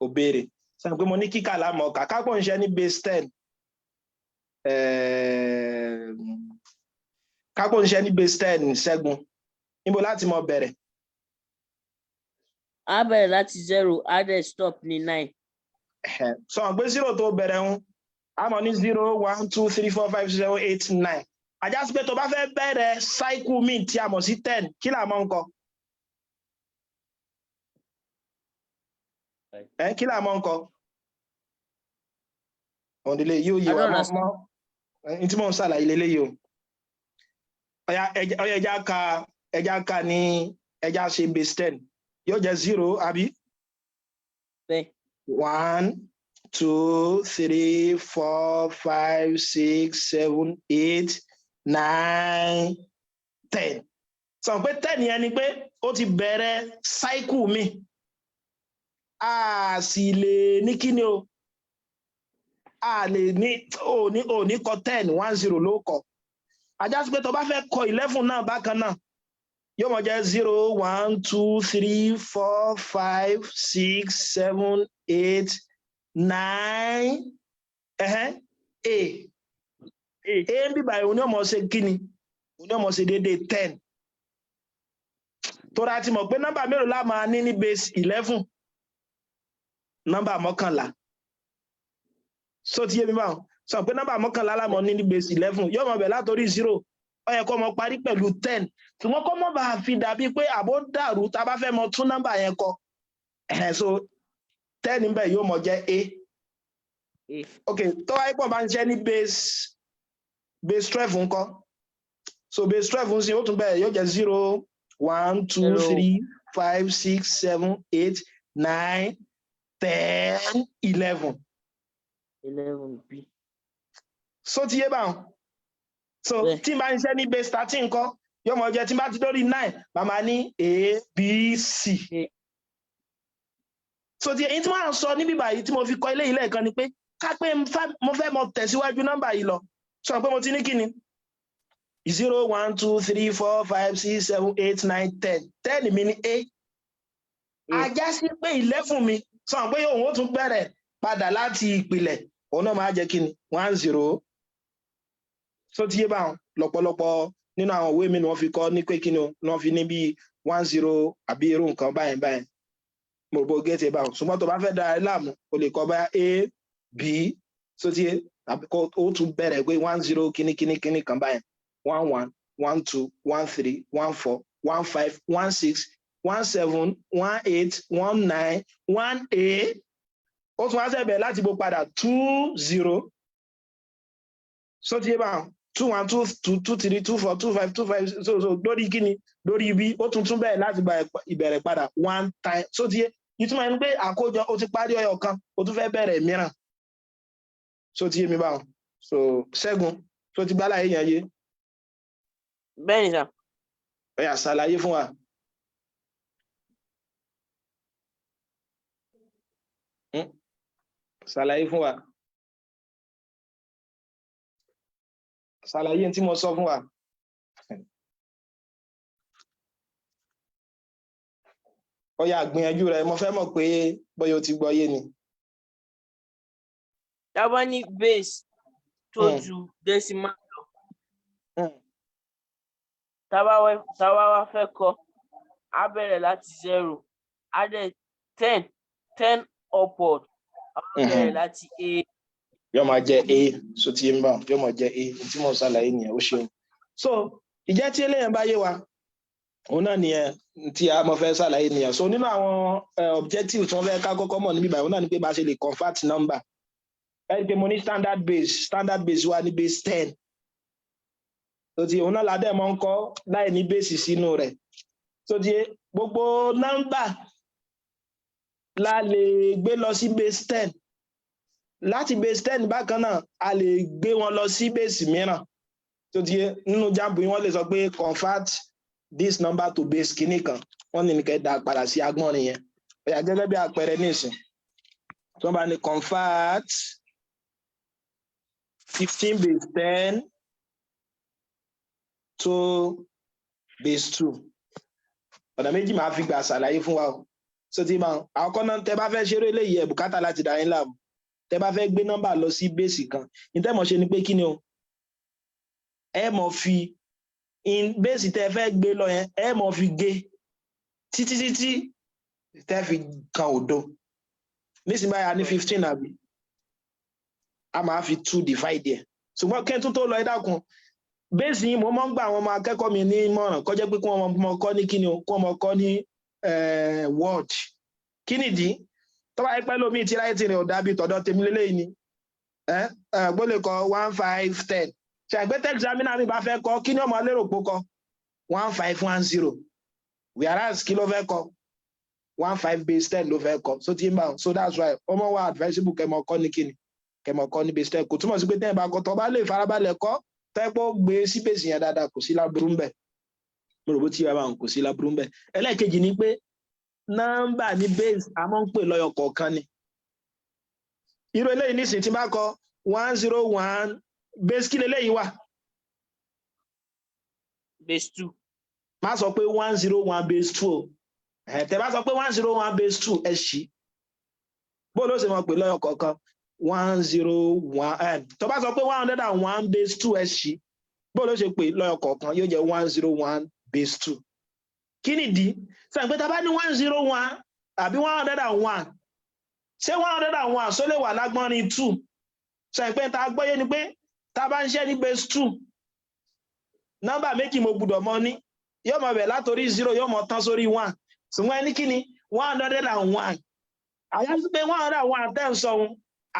S1: o béèrè. Sọ pé mo ní kíkà lámọ̀ kàkà pọ̀ ń ṣe ní base 10, kápò ń ṣe ní base 10, Ṣẹ́gun, níbo láti mọ bẹ̀rẹ̀?
S4: A bẹ̀rẹ̀ láti 0, a dẹ̀ stop ní 9.
S1: Sọ pé 0 tó bẹ̀rẹ̀ ń, a mọ̀ ní 0, 1, 2, 3, 4, 5, 7, 8, 9. Àjásí pé tó bá fẹ́ bẹ̀rẹ̀ cycle míì tí a mọ̀ sí 10, kí là mọ̀ ń kọ? Ẹ kí là mọ̀ ń kọ? Òǹdílé yóò yé wa mọ́ mọ́ ní tí mò ń ṣàlàyé lélẹ́yìí o. Ọ̀yá, ẹja ka, ẹja ka ní, ẹja ṣe base 10, yóò jẹ́ 0, àbí?
S4: Bẹ́ẹ̀.
S1: 1, 2, 3, 4, 5, 6, 7, 8, 9, 10. Sọ pé 10 yẹn ni pé ó ti bẹ̀rẹ̀ cycle mi. A sì lè ní kíni o? A lè ní ò ní kọ 10, 1 0 ló kọ. Àjásí pé tó bá fẹ́ kọ 11 náà bákan náà, yóò mọ jẹ́ 0, 1, 2, 3, 4, 5, 6, 7, 8, 9, ẹ̀hẹ́n, a a ń bíbà, òun ni ó mọ̀ ṣe kíni? Òun ni ó mọ̀ ṣe déédéé 10. Tó ra ti mọ̀ pé nọ́mbà mélòó la máa ní ní base 11? Nọ́mbà 11. So ti yé mi báwọn? Sọ pé nọ́mbà 11 la mọ̀ ní ní base 11, yóò mọ̀ bẹ̀ látòrí 0, ó yẹ kó mọ parí pẹ̀lú 10. Ṣùgbọ́n kó mọ̀ bá fi dàbí pé àbó dàrú, tá a bá fẹ́ mọ tún nọ́mbà yẹn kọ, ẹ̀hẹ́n, so 10 níbẹ̀ yóò mọ jẹ́ a. Ok, tó wáyé pọ̀ bá ń ṣe ní base 12 ńkọ́? So base 12 ń sìn, ó tún bẹ̀rẹ̀, yóò jẹ́ 0, 1, 2,
S4: Zero.
S1: 3. 5, 6, 7, 8, 9, 10, 11.
S4: 11 B.
S1: So ti yé báwọn? So
S4: Bẹ́ẹ̀.
S1: tí n bá ń ṣiṣẹ́ ní base 13 ńkọ́, yóò mọ jẹ́, tí n bá ti dórí 9, màmá ní A, B, C.
S4: A.
S1: So ti èyí tí wọ́n á sọ níbí báyìí tí mo fi kọ eléyìí lẹ́ẹ̀kan ni pé ká pé mo fẹ́ mọ tẹ̀síwájú nọ́mbà yìí lọ, sọ pé mo ti ní kíni, 0, 1, 2, 3, 4, 5, 6, 7, 8, 9, 10. 10 mi ní A.
S4: A.
S1: Ajá sí pé 11 mi, sọ pé òun ó tún bẹ̀rẹ̀ padà láti ìpìlẹ̀, òun náà máa jẹ́ kíni, 1, 0. So ti yé báwọn? Lọ́pọ̀lọpọ̀ nínú àwọn ìwé mi ni wọ́n fi kọ́ ní pé kíni o, ni wọ́n fi ní bíi 1 0 àbí irú nǹkan báyìí báyìí. Mo rò pé o get ẹ̀ báwọn. Ṣùgbọ́n tó bá fẹ́ dára ẹ láàmú, o lè kọ bá A, B. So ti yé? Àbí kó o tún bẹ̀rẹ̀ pé 1 0 kíní kíní kíní kan báyìí, 1 1, 1 2, 1 3, 1 4, 1 5, 1 6, 1 7, 1 8, 1 9, 1 A. Ó tún wá sẹ́bẹ̀ láti bó padà, 2 0. So ti yé báwọn? 2 1, 2 2, 2 3, 2 4, 2 5, 2 5. So lórí kíni, lórí ibi, ó tún tún bẹ̀rẹ̀ láti gba ìbẹ̀rẹ̀ padà one time. So ti yé? Ìtumọ̀ ẹni pé àkójọ, ó ti parí ọyọ kan, ó tún fẹ́ bẹ̀rẹ̀ mìíràn. So ti yé mi báwọn? So Ṣẹ́gun, so ti gbálàyé yẹn yé?
S4: Bẹ́ẹ̀ni sà.
S1: Ó yá, ṣàlàyé fún wa. Ṣàlàyé fún wa, ṣàlàyé tí mo sọ fún wa. Ó yá, gbìyànjú rẹ, mo fẹ́ mọ̀ pé bóyá o ti gbọ́ yé ni.
S4: Tá bá ní base tó ju decimal lọ, tá bá wá fẹ́ kọ, á bẹ̀rẹ̀ láti 0, á dẹ̀ 10, 10 upward, á wá bẹ̀rẹ̀ láti A.
S1: Yóò máa jẹ A. So ti yé mi báwọn? Yóò máa jẹ A. Tí mo ṣàlàyé nìyẹn, ó ṣeun. So ìjẹ́ tí eléyàn bá yé wa, òun náà nìyẹn tí a mọ̀ fẹ́ ṣàlàyé nìyẹn. So nínú àwọn objective tí wọ́n fẹ́ ká kọ́kọ́ mọ̀ níbí báyìí, òun náà ni pé bá a ṣe lè convert number. Ẹ rí i pé mo ní standard base, standard base wa ní base 10. So ti òun náà la dẹ̀ mọ́ ń kọ́ láì ní base sínú rẹ̀. So ti gbogbo number la lè gbé lọ sí base 10. Láti base 10 bákan náà, a lè gbé wọn lọ sí base mìíràn. Tó ti yé? Nínú JAMB yìí, wọ́n lè sọ pé convert this number to base kìíní kan, wọ́n ní nìkẹ́ dá padà sí agbọ́nrin yẹn. Ó yá, gẹ́gẹ́ bí àpẹẹrẹ nísìn, tí wọ́n bá ní convert 15 base 10 to base 2, ọ̀nà méjì máa fi gbà ṣàlàyé fún wa o. So ti máa àkọ́kọ́ náà, tẹ́ bá fẹ́ ṣeré eléyìí, ẹ̀ bùkátà láti dá yín láàmú. Tẹ́ bá fẹ́ gbé nọ́mbà lọ sí base kan, ní tẹ́ mọ̀ ṣe ni pé kí ni o, ẹ mọ̀ fi in base tẹ́ fẹ́ gbé lọ yẹn, ẹ mọ̀ fi gé títí títí tẹ́ fi kan òdo. Nísìnyí báyìí, a ní 15, àbí? A máa fi 2 divide ẹ̀. Ṣùgbọ́n kí n tún tó lọ, ẹ dákun, base yìí, mo máa ń gba àwọn ọmọ akẹ́kọ̀ọ́ mi ní ìmọ̀ràn kó jẹ́ pé kí wọ́n mọ kọ́ ní kíni o, kí wọ́n mọ kọ́ ní word. Kí nìdí? Tó bá yẹ pẹ́ lómi tí láyé tí rẹ̀ ò dábì tọ̀dọ̀ tèmi lélẹ́yìí ni gbọ́ lè kọ 1 5 10. Ṣe àgbẹ̀ tẹ́ examiner mi bá fẹ́ kọ, kí ni ọmọ lérò pé ó kọ 1 5 1 0, whereas kí ló fẹ́ kọ? 1 5 base 10 ló fẹ́ kọ. So tí ń bá wọn, so that's why ọmọ wa advisable kẹ́ mọ kọ́ ní kíni, kẹ́ mọ kọ́ ní base 10. Kò túmọ̀ sí pé tẹ́ ẹ bá kọ, tọ́ bá lè farabalẹ̀ kọ́, tẹ́ pé ó gbé sí base yẹn dáadáa, kò sí láburú ń bẹ̀. Mo rò bó ti yà bá wọn, kò sí láburú ń bẹ̀. Ẹlẹ́ẹ̀kejì ni pé nọ́mbà ní base, a máa ń pè lọ́yọ̀ kọ̀ọ̀kan ni. Irú eléyìí nísìnyí, tí n bá kọ 101, base kí leléyìí wà?
S4: Base 2.
S1: Má sọ pé 101 base 2 o. Ẹ̀ tẹ́ bá sọ pé 101 base 2, ẹ ṣí bó ló ṣe mọ̀ pé lọ́yọ̀ kọ̀ọ̀kan, 101. Ẹ̀ tó bá sọ pé 101 base 2, ẹ ṣí bó ló ṣe pé lọ́yọ̀ kọ̀ọ̀kan, yóò jẹ́ 101 base 2. Kí nìdí? Sọ pé tá a bá ní 101 àbí 101, ṣé 101 só lè wà lágbọ́nrin 2? Sọ pé tá a gbọ́yé ni pé tá a bá ń ṣe ní base 2, nọ́mbà méjì mo gbọ́dọ̀ mọ ní, yóò mọ bẹ̀ látòrí 0, yóò mọ tán sórí 1. Ṣùgbọ́n ẹni kí ni 101, àwọn pé 101 tẹ́ ń sọ ohun,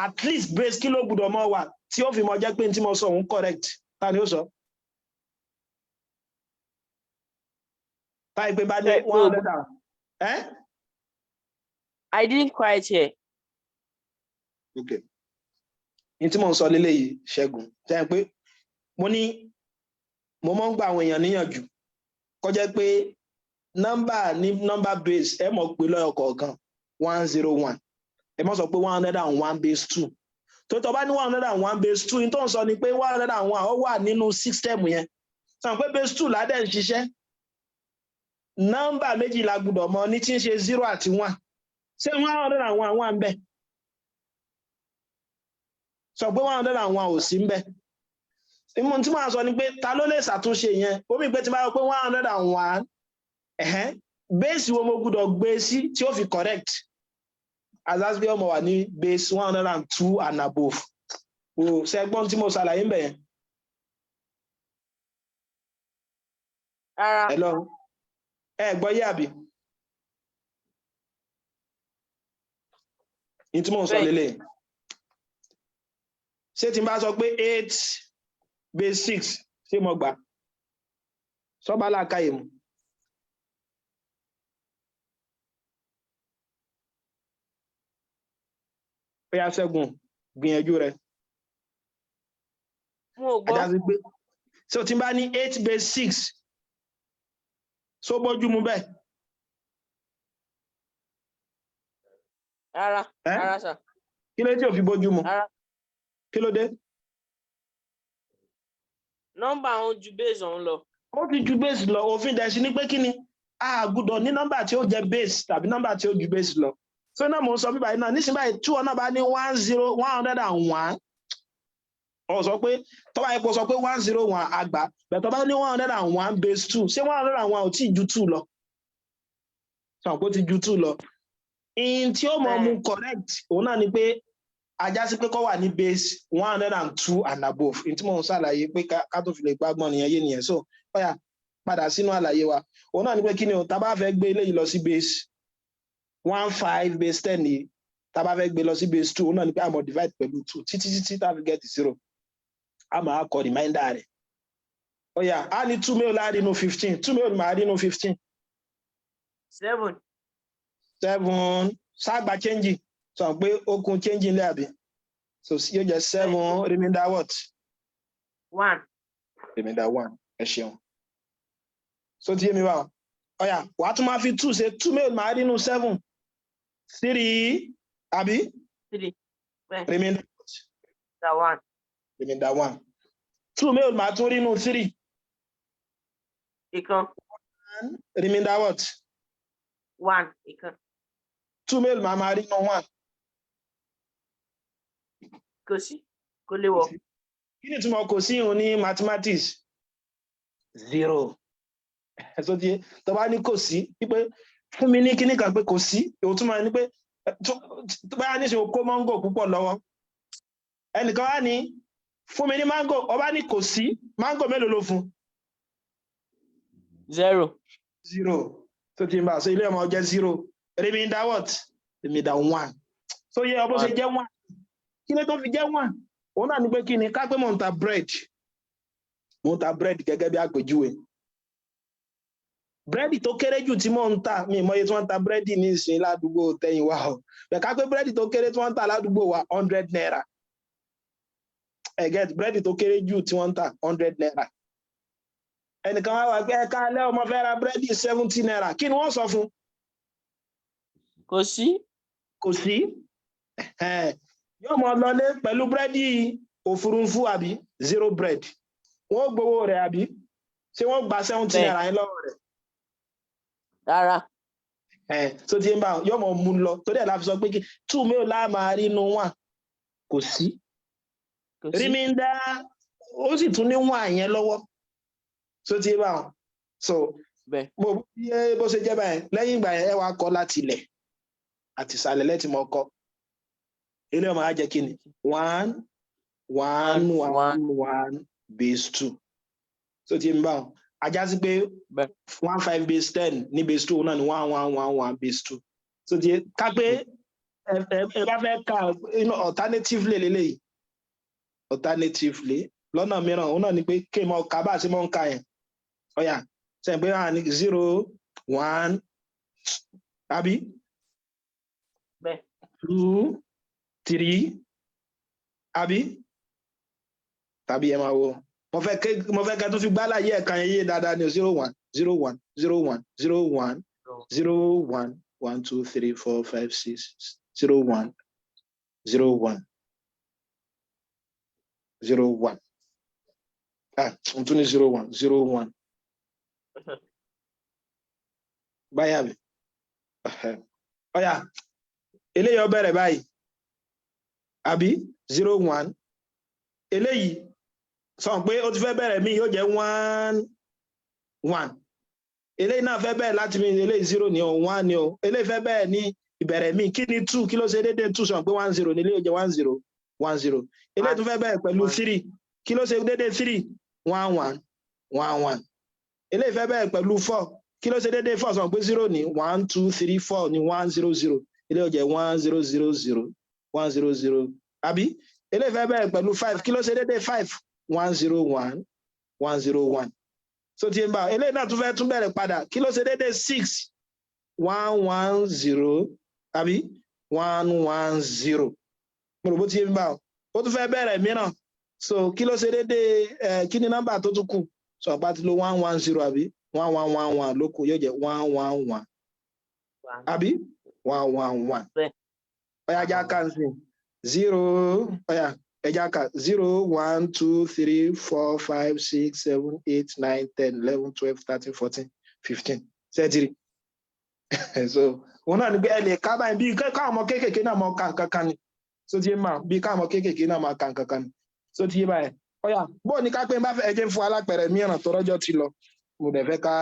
S1: at least base kí ló gbọ́dọ̀ mọ wà tí ó fi mọ jẹ́ pé tí mo sọ òun correct? Ta ni ó sọ? Táyì pé bá ní 100 and Ẹ́.
S4: I didn't quite hear.
S1: Ok, ní tí mò ń sọ léléyìí, Ṣẹ́gun, jẹ́ pé mo ní mo máa ń gba àwọn èèyàn níyànjú kó jẹ́ pé nọ́mbà ní nọ́mbà base, ẹ mọ̀ pé lọ́yọ̀ kọ̀ọ̀kan, 101. Ẹ mọ̀ sọ pé 101 base two. Tó tọ́ bá ní 101 base two, ní tó ń sọ ni pé 101 ó wà nínú system yẹn. Sọ pé base two ládẹ̀ ń ṣiṣẹ́, nọ́mbà méjì la gbọ́dọ̀ mọ̀ ní tí ń ṣe zero àti one. Ṣé 101 wà ń bẹ̀? Sọ pé 101 ò sí ń bẹ̀. Ìmọ̀ tí màá sọ ni pé ta ló lè ṣàtúnṣe yẹn? Ó mì pé tí bá yọ pé 101, ẹ̀hẹ́n, base wo mo gbọ́dọ̀ gbé sí tí ó fi correct? Azazbi ọmọ wà ní base 102 and above o. Ṣẹgbọ́n tí mo ṣàlàyé ń bẹ̀ yẹn?
S4: Rárá.
S1: Ẹ lọ, ẹ gbọ́ yé àbí? Ní tí mò ń sọ
S4: Bẹ́ẹ̀.
S1: lélẹ̀, ṣé tí n bá sọ pé eight base six, ṣé mo gbà sọ́ba làákàyè mu? Ó yá, Ṣẹ́gun, gbìyànjú rẹ.
S4: Mo ò gbọ́.
S1: Ajá sí pé so tí n bá ní eight base six, ṣó bójú mu bẹ́ẹ̀?
S4: Rárá.
S1: Ẹ́?
S4: Rárá sà.
S1: Kí ló dé tí ò fi bójú mu?
S4: Rárá.
S1: Kí ló dé?
S4: Nọ́mbà òun ju base òun lọ.
S1: Ó ti ju base lọ. Òfin dẹ̀ sí ni pé kí ni? A gbọ́dọ̀ ní nọ́mbà tí ó jẹ́ base tàbí nọ́mbà tí ó ju base lọ. So náà mò ń sọ bíbá yìí náà nísìnyí báyìí, tí wọn náà bá ní one zero 101, ó sọ pé tọ́ba yẹ kó sọ pé 101 àgbà bẹ̀, tọ́ba ní 101 base two, ṣé 101 ò tí ì ju two lọ? Sọ pé ó ti ju two lọ. In tí ó mọ̀ mú correct, òun náà ni pé ajá sí pé kó wà ní base 102 and above. In tí mò ń ṣàlàyé pé ká tó fi lè gbàgbọ́n nìyẹn yé nìyẹn. So ó yá, padà sínú àlàyé wa. Òun náà ni pé kí ni o? Tá a bá fẹ́ gbé eléyìí lọ sí base 15 base 10 yìí, tá a bá fẹ́ gbé lọ sí base two, òun náà ni pé a mọ̀ divide pẹ̀lú two títí títí tá a fi get zero. A máa kọ remainder rẹ̀. Ó yá, a ní two mélòó láàrin inú 15? Two mélòó máa rí inú 15?
S4: Seven.
S1: Seven. Ságba change, sọ pé ó kún change ńlẹ̀ àbí? So yóò jẹ́ seven remainder what?
S4: One.
S1: Remainder one. Ẹ ṣeun. So ti yé mi wá o. Ó yá, wàá tún máa fi two ṣe. Two mélòó máa rí inú seven? Three àbí?
S4: Three. Bẹ́ẹ̀.
S1: Remainder what?
S4: Remainder one.
S1: Remainder one. Two mélòó máa tún rí inú three?
S4: Ìkan.
S1: Remainder what?
S4: One. Ìkan.
S1: Two mélòó máa rí inú one?
S4: Kò sí. Kò lè wọ̀.
S1: Kí ni ìtumọ̀ kò sí ìhun ní mathematics? Zero. Ẹ̀sọ́ tí tó bá ní kò sí, wípé fún mi ní kíní kan pé kò sí, òun tún máa ní pé tó bá ní ṣe o kó mango púpọ̀ lọ́wọ́, ẹnìkan wá ní fún mi ní mango, ọba ní kò sí mango, mélòó ló fún?
S4: Zero.
S1: Zero. Tó ti ń bá so ilé ọmọ jẹ́ zero remainder what? Remainder one. So yẹ ọ bó ṣe jẹ́ one. Kí ló tó fi jẹ́ one? Òun náà ní pé kí ni? Ká pé mò ń ta bread, mò ń ta bread gẹ́gẹ́ bí àpèjúwe. Búrẹ́dì tó kéré jù tí mò ń tà, mi ì mọ iye tí wọ́n ń ta búrẹ́dì ní ìsìn ládùúgbò tẹ̀yìn wa o, bẹ̀ ká pé búrẹ́dì tó kéré tí wọ́n ń tà ládùúgbò wa, ₦100. Ẹ get? Búrẹ́dì tó kéré jù tí wọ́n ń tà, ₦100. Ẹnìkan wá wà pé ẹ̀ka alẹ́ ọmọ fẹ́ ra búrẹ́dì ₦70, kí ni wọ́n sọ fún?
S4: Kò sí.
S1: Kò sí. Ẹ̀hẹ́n. Yóò mọ lọlé pẹ̀lú búrẹ́dì òfurufú àbí zero bread. Wọ́n ó gbowó rẹ̀ àbí? Ṣé wọ́n gba seventy
S4: Bẹ́ẹ̀.
S1: naira yẹn lọ́wọ́ rẹ̀?
S4: Rárá.
S1: Ẹ̀ tó ti ń bá yóò mọ mú lọ. Torí ẹ̀ la fi sọ pé kí two mélòó la máa rí inú one? Kò sí.
S4: Kò sí.
S1: Remainder, ó sì tún ní one yẹn lọ́wọ́. Tó ti ń bá wọn so
S4: Bẹ́ẹ̀.
S1: mo bí bó ṣe jẹ́ báyẹn. Lẹ́yìn ìgbà yẹn, ẹ wá kọ́ láti ilẹ̀ àti ìsàlẹ̀ lẹ́tì mọ́ kọ́ ilé ọmọ á jẹ́ kí ni? One one one
S4: One.
S1: One base two. So ti ń bá wọn ajá sí pé
S4: Bẹ́ẹ̀.
S1: 15 base 10 ní base two náà ni one one one one base two. So ti ká pé ẹ bá fẹ́ ka alternatively lélẹ́yìí, alternatively, lọ́nà mìíràn, òun náà ni pé kí n mọ ká bá a ṣe mọ́ ń ka yẹn. Ọ̀yà sẹ́yìn pé wọ́n á ní zero one Àbí?
S4: Bẹ́ẹ̀.
S1: Two, three, àbí? Tàbí ẹ máa wo, mo fẹ́ kẹ́ tó fi gbálàyé ẹ̀ka yẹn yé dáadáa ní zero, one, zero, one, zero, one, zero, one, zero, one, one, two, three, four, five, six, zero, one, zero, one, zero, one. Ah, n tún ní zero, one, zero, one báyà mi. Ọ̀yà, eléyìí ó bẹ̀rẹ̀ báyìí, àbí? Zero, one. Eléyìí sọ pé ó ti fẹ́ bẹ̀rẹ̀ mí, yóò jẹ́ one, one. Eléyìí náà fẹ́ bẹ̀rẹ̀ láti mi. Eléyìí zero ni o, one ni o. Eléyìí fẹ́ bẹ̀rẹ̀ ní ìbẹ̀rẹ̀ mi. Kí ni two? Kí ló ṣe déédéé two? Sọ pé one zero ní eléyìí, jẹ́ one, zero, one, zero. Eléyìí tún fẹ́ bẹ̀rẹ̀ pẹ̀lú three. Kí ló ṣe déédéé three? One, one, one, one. Eléyìí fẹ́ bẹ̀rẹ̀ pẹ̀lú four. Kí ló ṣe déédéé four? Sọ pé zero ní one, two, three, four ní one, zero, zero. Eléyìí jẹ́ one, zero, zero, zero, one, zero, zero, àbí? Eléyìí fẹ́ bẹ̀rẹ̀ pẹ̀lú five. Kí ló ṣe déédéé five? One, zero, one, one, zero, one. So ti ń bá eléyìí náà tún fẹ́ tún bẹ̀rẹ̀ padà. Kí ló ṣe déédéé six? One, one, zero, àbí? One, one, zero. Mo rò bó ti ń bá ọ. Ó tún fẹ́ bẹ̀rẹ̀ mìíràn. So kí ló ṣe déédéé ẹ? Kí ni nọ́mbà tó tún kù? So àpá ti lo one, one, zero, àbí? One, one, one, one ló kù. Yóò jẹ́ one, one, one, àbí? One, one, one. Ọ̀yá, ajá kà ń sìn zero. Ọ̀yá, ẹja kà: zero, one, two, three, four, five, six, seven, eight, nine, 10, 11, 12, 13, 14, 15. Ṣẹ́tìrì? So òun náà ni pé ẹ lè ká báyìí bí káwọn ọmọ kéékèèké náà mọ ká nǹkan kan ni. So ti yé máa bí káwọn ọmọ kéékèèké náà máa ka nǹkan kan ni. So ti yé báyìí? Ọ̀yà, bó ní ká pé n bá fẹ́, ẹ jẹ́ fún alápẹ̀rẹ̀ mìíràn tó rọ́jọ́ ti lọ, mo dẹ̀ fẹ́ ká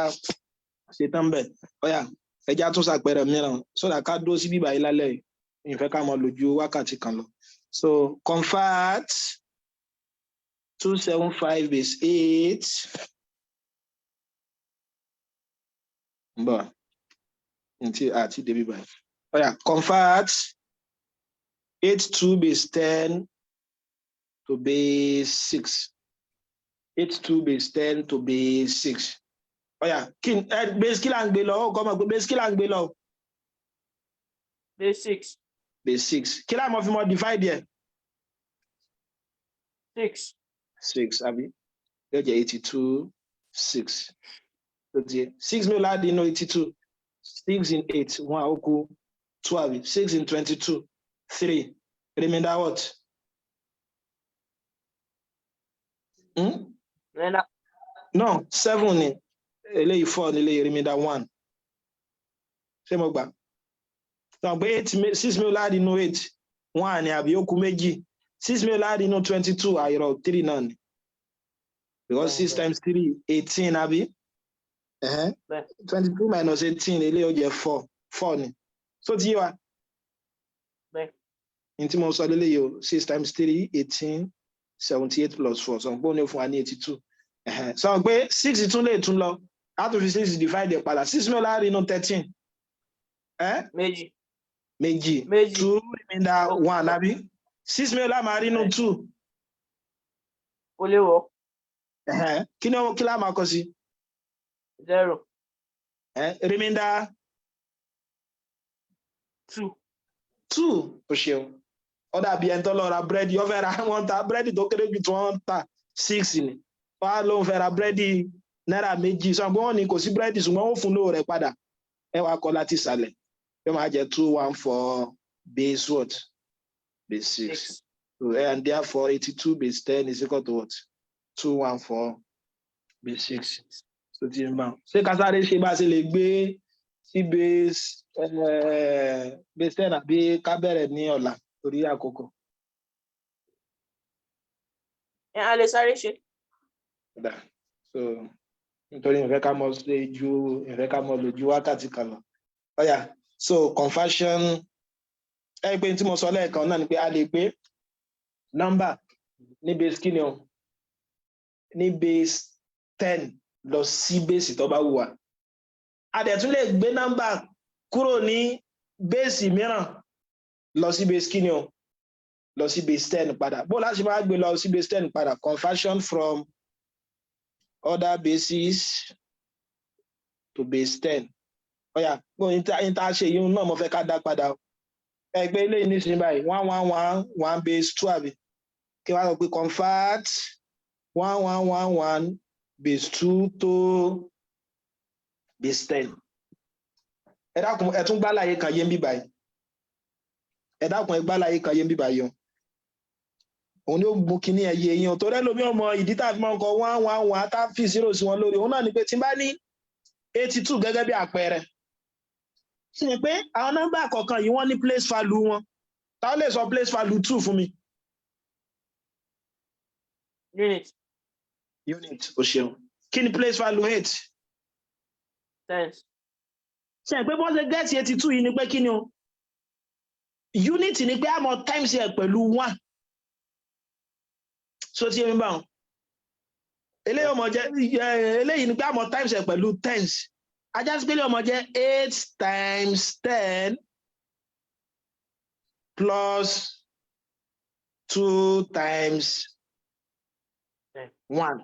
S1: ṣe tán bẹ́ẹ̀. Ọ̀yà, ẹ jẹ́ á tún ṣàpẹẹrẹ mìíràn sódà ká dúró sí bíbá yìí lálẹ́ yìí. Ìfẹ́ ká mọ lò ju wákàtí kan lọ. So convert 275 base eight. Bọ̀ ntí àti débi báyìí. Ọ̀yà, convert 82 base 10 to base six. 82 base 10 to base six. Ọ̀yà, kí ẹ base kí là ń gbé lọ? Ó kọ́ mọ̀ pé base kí là ń gbé lọ?
S4: Base six.
S1: Base six. Kí là mọ̀ fi mọ̀ divide yẹ?
S4: Six.
S1: Six, àbí? Yóò jẹ́ 82 six. Tó ti yẹ six mélòó láti inú 82? Six in eight, one, ó kù two, àbí? Six in 22, three. Remainder what? Hmm?
S4: Remainder.
S1: No, seven ni eléyìí, four ni eléyìí, remainder one. Ṣé mo gbà sọ pé eight, six mélòó láti inú eight? One ni, àbí? Ó kù méjì. Six mélòó láti inú 22? Àìrọ̀, three náà ni, because six times three, 18, àbí?
S4: Bẹ́ẹ̀.
S1: 22 minus 18, eléyìí ó jẹ́ four. Four ni. So ti yé wa?
S4: Bẹ́ẹ̀.
S1: Ní tí mo sọ lélẹ́yìí o, six times three, 18, 78 plus four, sọ pé ó ní fún wa ní 82. Sọ pé six tún lè tún lọ, á tún fi six divide ẹ̀ padà. Six mélòó láti inú 13?
S4: Méjì.
S1: Méjì.
S4: Méjì.
S1: Two remainder one, àbí? Six mélòó la máa rí inú two?
S4: Ó lè wọ.
S1: Kí ni kí la máa kọ sí?
S4: Zero.
S1: Remainder?
S4: Two.
S1: Two. O ṣeun. Ó dàbí ẹni tó lọ ra búrẹ́dì, ó fẹ́ ra, wọ́n ta búrẹ́dì tó kéré jù tí wọ́n ń ta six ni. Wọ́n á lóun fẹ́ ra búrẹ́dì náírà 2. Sọ pé wọ́n ní kò sí búrẹ́dì, ṣùgbọ́n ó fún lówó rẹ̀ padà. Ẹ wàá kọ láti ìsàlẹ̀, yóò máa jẹ́ 214 base what? Base six.
S4: Six.
S1: So, and therefore 82 base 10 is equal to what? 214 base six. So ti ń bá ṣé kásáré ṣe bá ṣe lè gbé sí base 10, àbí ká bẹ̀rẹ̀ ní ọ̀la torí àkókò?
S4: Ẹ a lè sáré ṣe.
S1: Dà. So nítorí ìfẹ́ ká mọ̀ ṣe ju ìfẹ́ ká mọ̀ lò ju wákàtí kan lọ. Ọ̀yà, so conversion, ẹ pé tí mo sọ lẹ́ẹ̀kan náà ni pé a lè gbé nọ́mbà ní base kí ni o, ní base 10 lọ sí base tó bá wù wá. A dẹ̀ tún lè gbé nọ́mbà kúrò ní base mìíràn lọ sí base kí ni o, lọ sí base 10 padà. Bó láti máa gbé lọ sí base 10 padà? Conversion from other bases to base 10. Ọ̀yà ní ta ṣe yìí náà, mo fẹ́ ká dá padà o. Ẹ pé eléyìí nísìnyí báyìí, one one one one base two, àbí? Kí wàá sọ pé convert one one one one base two to base 10. Ẹ dákun, ẹ tún gbálàyé kan yé ń bí báyìí. Ẹ dákun, ẹ gbálàyé kan yé ń bí báyìí o. Òun ni ó mú kíní ẹ yé yín o, torí ẹlòmíì ọmọ ìdí tá a fi máa ń kọ one one one, tá a fi zero sí wọn lórí. Òun náà ni pé tí n bá ní 82 gẹ́gẹ́ bí àpẹẹrẹ, ṣe ni pé àwọn nọ́mbà kọ̀ọ̀kan yìí, wọ́n ní place value wọn. Táwọn lè sọ place value two fún mi?
S4: Unit.
S1: Unit, o ṣeun. Kí ni place value eight?
S4: Tens.
S1: Ṣe pé bọ́n ṣe get 82 yìí ni pé kí ni o? Unit ni pé a mọ̀ times ẹ̀ pẹ̀lú one. So tí èmi bá wọn eléyìí ọmọ jẹ, eléyìí ni pé a mọ̀ times ẹ̀ pẹ̀lú tens. Ajá sí pé eléyìí ọmọ jẹ eight times 10 plus two times
S4: 10.
S1: One,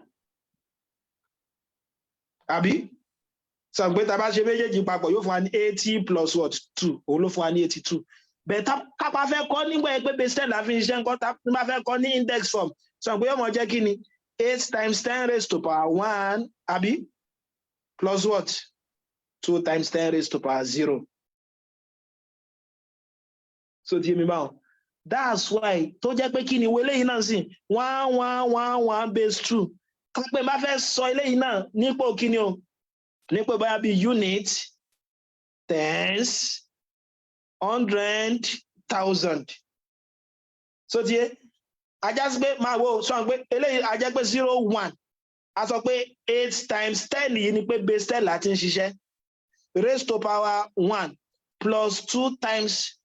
S1: àbí? Sọ pé tá a bá ṣe méjèèjì papọ̀, yóò fún wa ní 80 plus what? Two. Òun ló fún wa ní 82. Bẹ́ẹ̀ tá kápá fẹ́ kọ́ nígbà yẹn pé base 10 la fi ń ṣiṣẹ́ nǹkan, tá bá fẹ́ kọ́ ní index form, sọ pé yóò mọ jẹ́ kí ni? Eight times 10 raised to power one, àbí? Plus what? Two times 10 raised to power zero. So ti yé mi báwọn? That's why tó jẹ́ pé kí ni wo eléyìí náà sì one one one one base two. Kápẹ́ bá fẹ́ sọ eléyìí náà nípò kí ni o? Nípò bóyá bíi unit, tens, hundred, thousand. So ti yé? Ajá sí pé máa wo sọ pé eléyìí a jẹ́ pé zero one. A sọ pé eight times 10 yìí ni pé base 10 láti ń ṣiṣẹ́, raised to power one, plus two times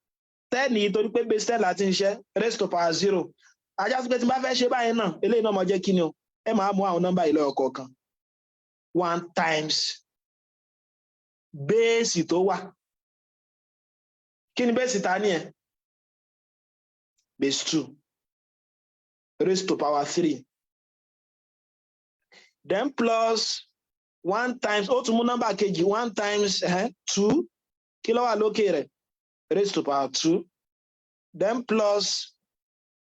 S1: 10 yìí, torí pé base 10 láti ń ṣiṣẹ́, raised to power zero. Ajá sí pé tí n bá fẹ́ ṣe báyìí náà, eléyìí náà máa jẹ́ kí ni o? Ẹ máa mú àwọn nọ́mbà yìí lọ́yọ̀ kọ̀ọ̀kan. One times base tó wà, kí ni base ta ní ẹ? Base two raised to power three, then plus one times, ó tún mú nọ́mbà kejì, one times two, kí ló wà lókè rẹ̀? Raised to power two, then plus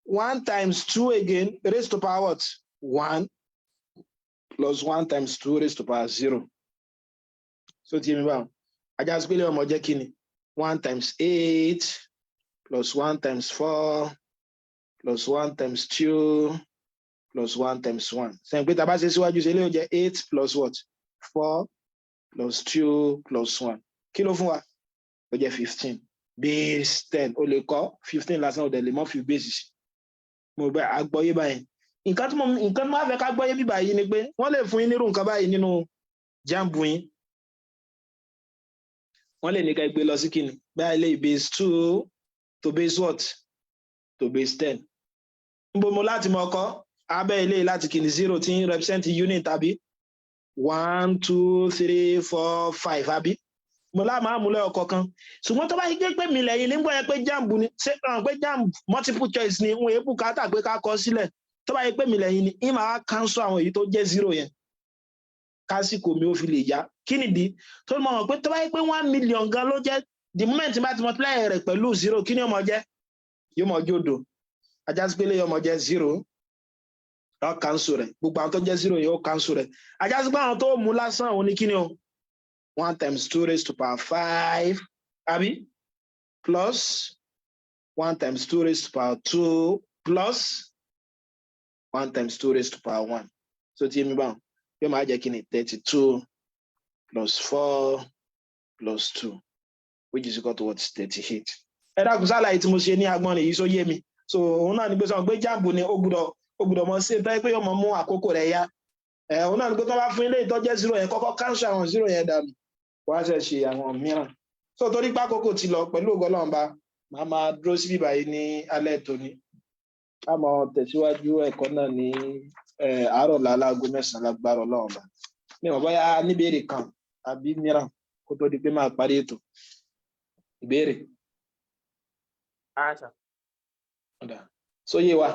S1: one times two again raised to power what? One, plus one times two raised to power zero. So tí mi báwọn, ajá sí pé lè ọmọ jẹ́ kí ni? One times eight plus one times four plus one times two plus one times one. Sẹ́yìn pé tá a bá ṣe síwájú ṣe, eléyìí ó jẹ́ eight plus what? Four plus two plus one. Kí ló fún wa? Ó jẹ́ 15 base 10. Ó lè kọ́ 15 lásán, ó dẹ̀ lè mọ́ fi base sí. Mo bẹ àgbọ́yé báyìí. Nǹkan tí mo fẹ́ ká gbọ́yé bíbá yìí ni pé wọ́n lè fún yín nírú nǹkan báyìí nínú JAMB yín. Wọ́n lè ní ká gbé lọ sí kíni báyìí lè base two to base what? To base 10. Nbo mo láti mọ ọkọ abẹ́ ilé láti kíni? Zero tí ń represent unit, tàbí one, two, three, four, five, àbí? Mo lá máa múlẹ̀ ọkọ̀ kan. Ṣùgbọ́n tó bá yí pé mi lẹ́yìn nígbà yẹn pé JAMB ni, ṣé hàn pé JAMB multiple choice ni, wọn èébù káàtà pé ká kọ sílẹ̀. Tó bá yí pé mi lẹ́yìn ni, ìmọ̀ á cancel àwọn èyí tó jẹ́ zero yẹn kásìkò mi ó fi lè yá. Kí nìdí tó mọ̀ wọ́n pé tó bá yí pé 1 million gan ló jẹ́, the moment bá ti multiply rẹ̀ pẹ̀lú zero, kí ni ó máa jẹ́? Yóò máa jẹ́ òdo. Ajá sí pé lè yóò máa jẹ́ zero, ó cancel rẹ̀. Gbogbo àwọn tó jẹ́ zero yẹn, ó cancel rẹ̀. Ajá sí pé àwọn tó mú lásán, òun ni kí ni o? One times two raised to power five, àbí? Plus one times two raised to power two plus one times two raised to power one. So tí èmi báwọn, yóò máa jẹ́ kí ni? 32 plus four plus two, which is equal to what? 38. Ẹ dákun, sálàyé tí mo ṣe ní agbọ́n nìyí, só yé mi? So òun náà ní pé sọ pé JAMB ni, ó gbọ́dọ̀ mọ sí ẹ pé yóò mọ mú àkókò rẹ̀ yá ẹ. Òun náà ní pé tó bá fún ilé ìtọ́jẹ́ zero yẹn, kọ́kọ́ cancel àwọn zero yẹn dànù, wọ́n á ṣe ṣe àwọn mìíràn. So torí pé àkókò ti lọ, pẹ̀lú ògo Ọlọ́run bá màá máa dúró síbí báyìí ní alẹ́ tòní. A máa tẹ̀síwájú ẹ̀kọ́ náà ní àárọ̀ láago 9 lágbára Ọlọ́run bá mi. Ò bóyá níbèrè kan àbí mìíràn kó tó di pé máa parí ètò. Ìbéèrè?
S4: Rárá sir.
S1: Ọ̀dà, so yé wa?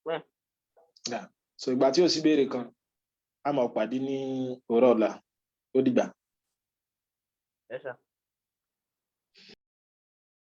S4: Bẹ́ẹ̀.
S1: Ọ̀dà, so ìgbà tí ò sí béèrè kan, a máa pàdé ní òwúrọ̀ ọ̀la. Ó dìgbà.
S5: Yes, sir.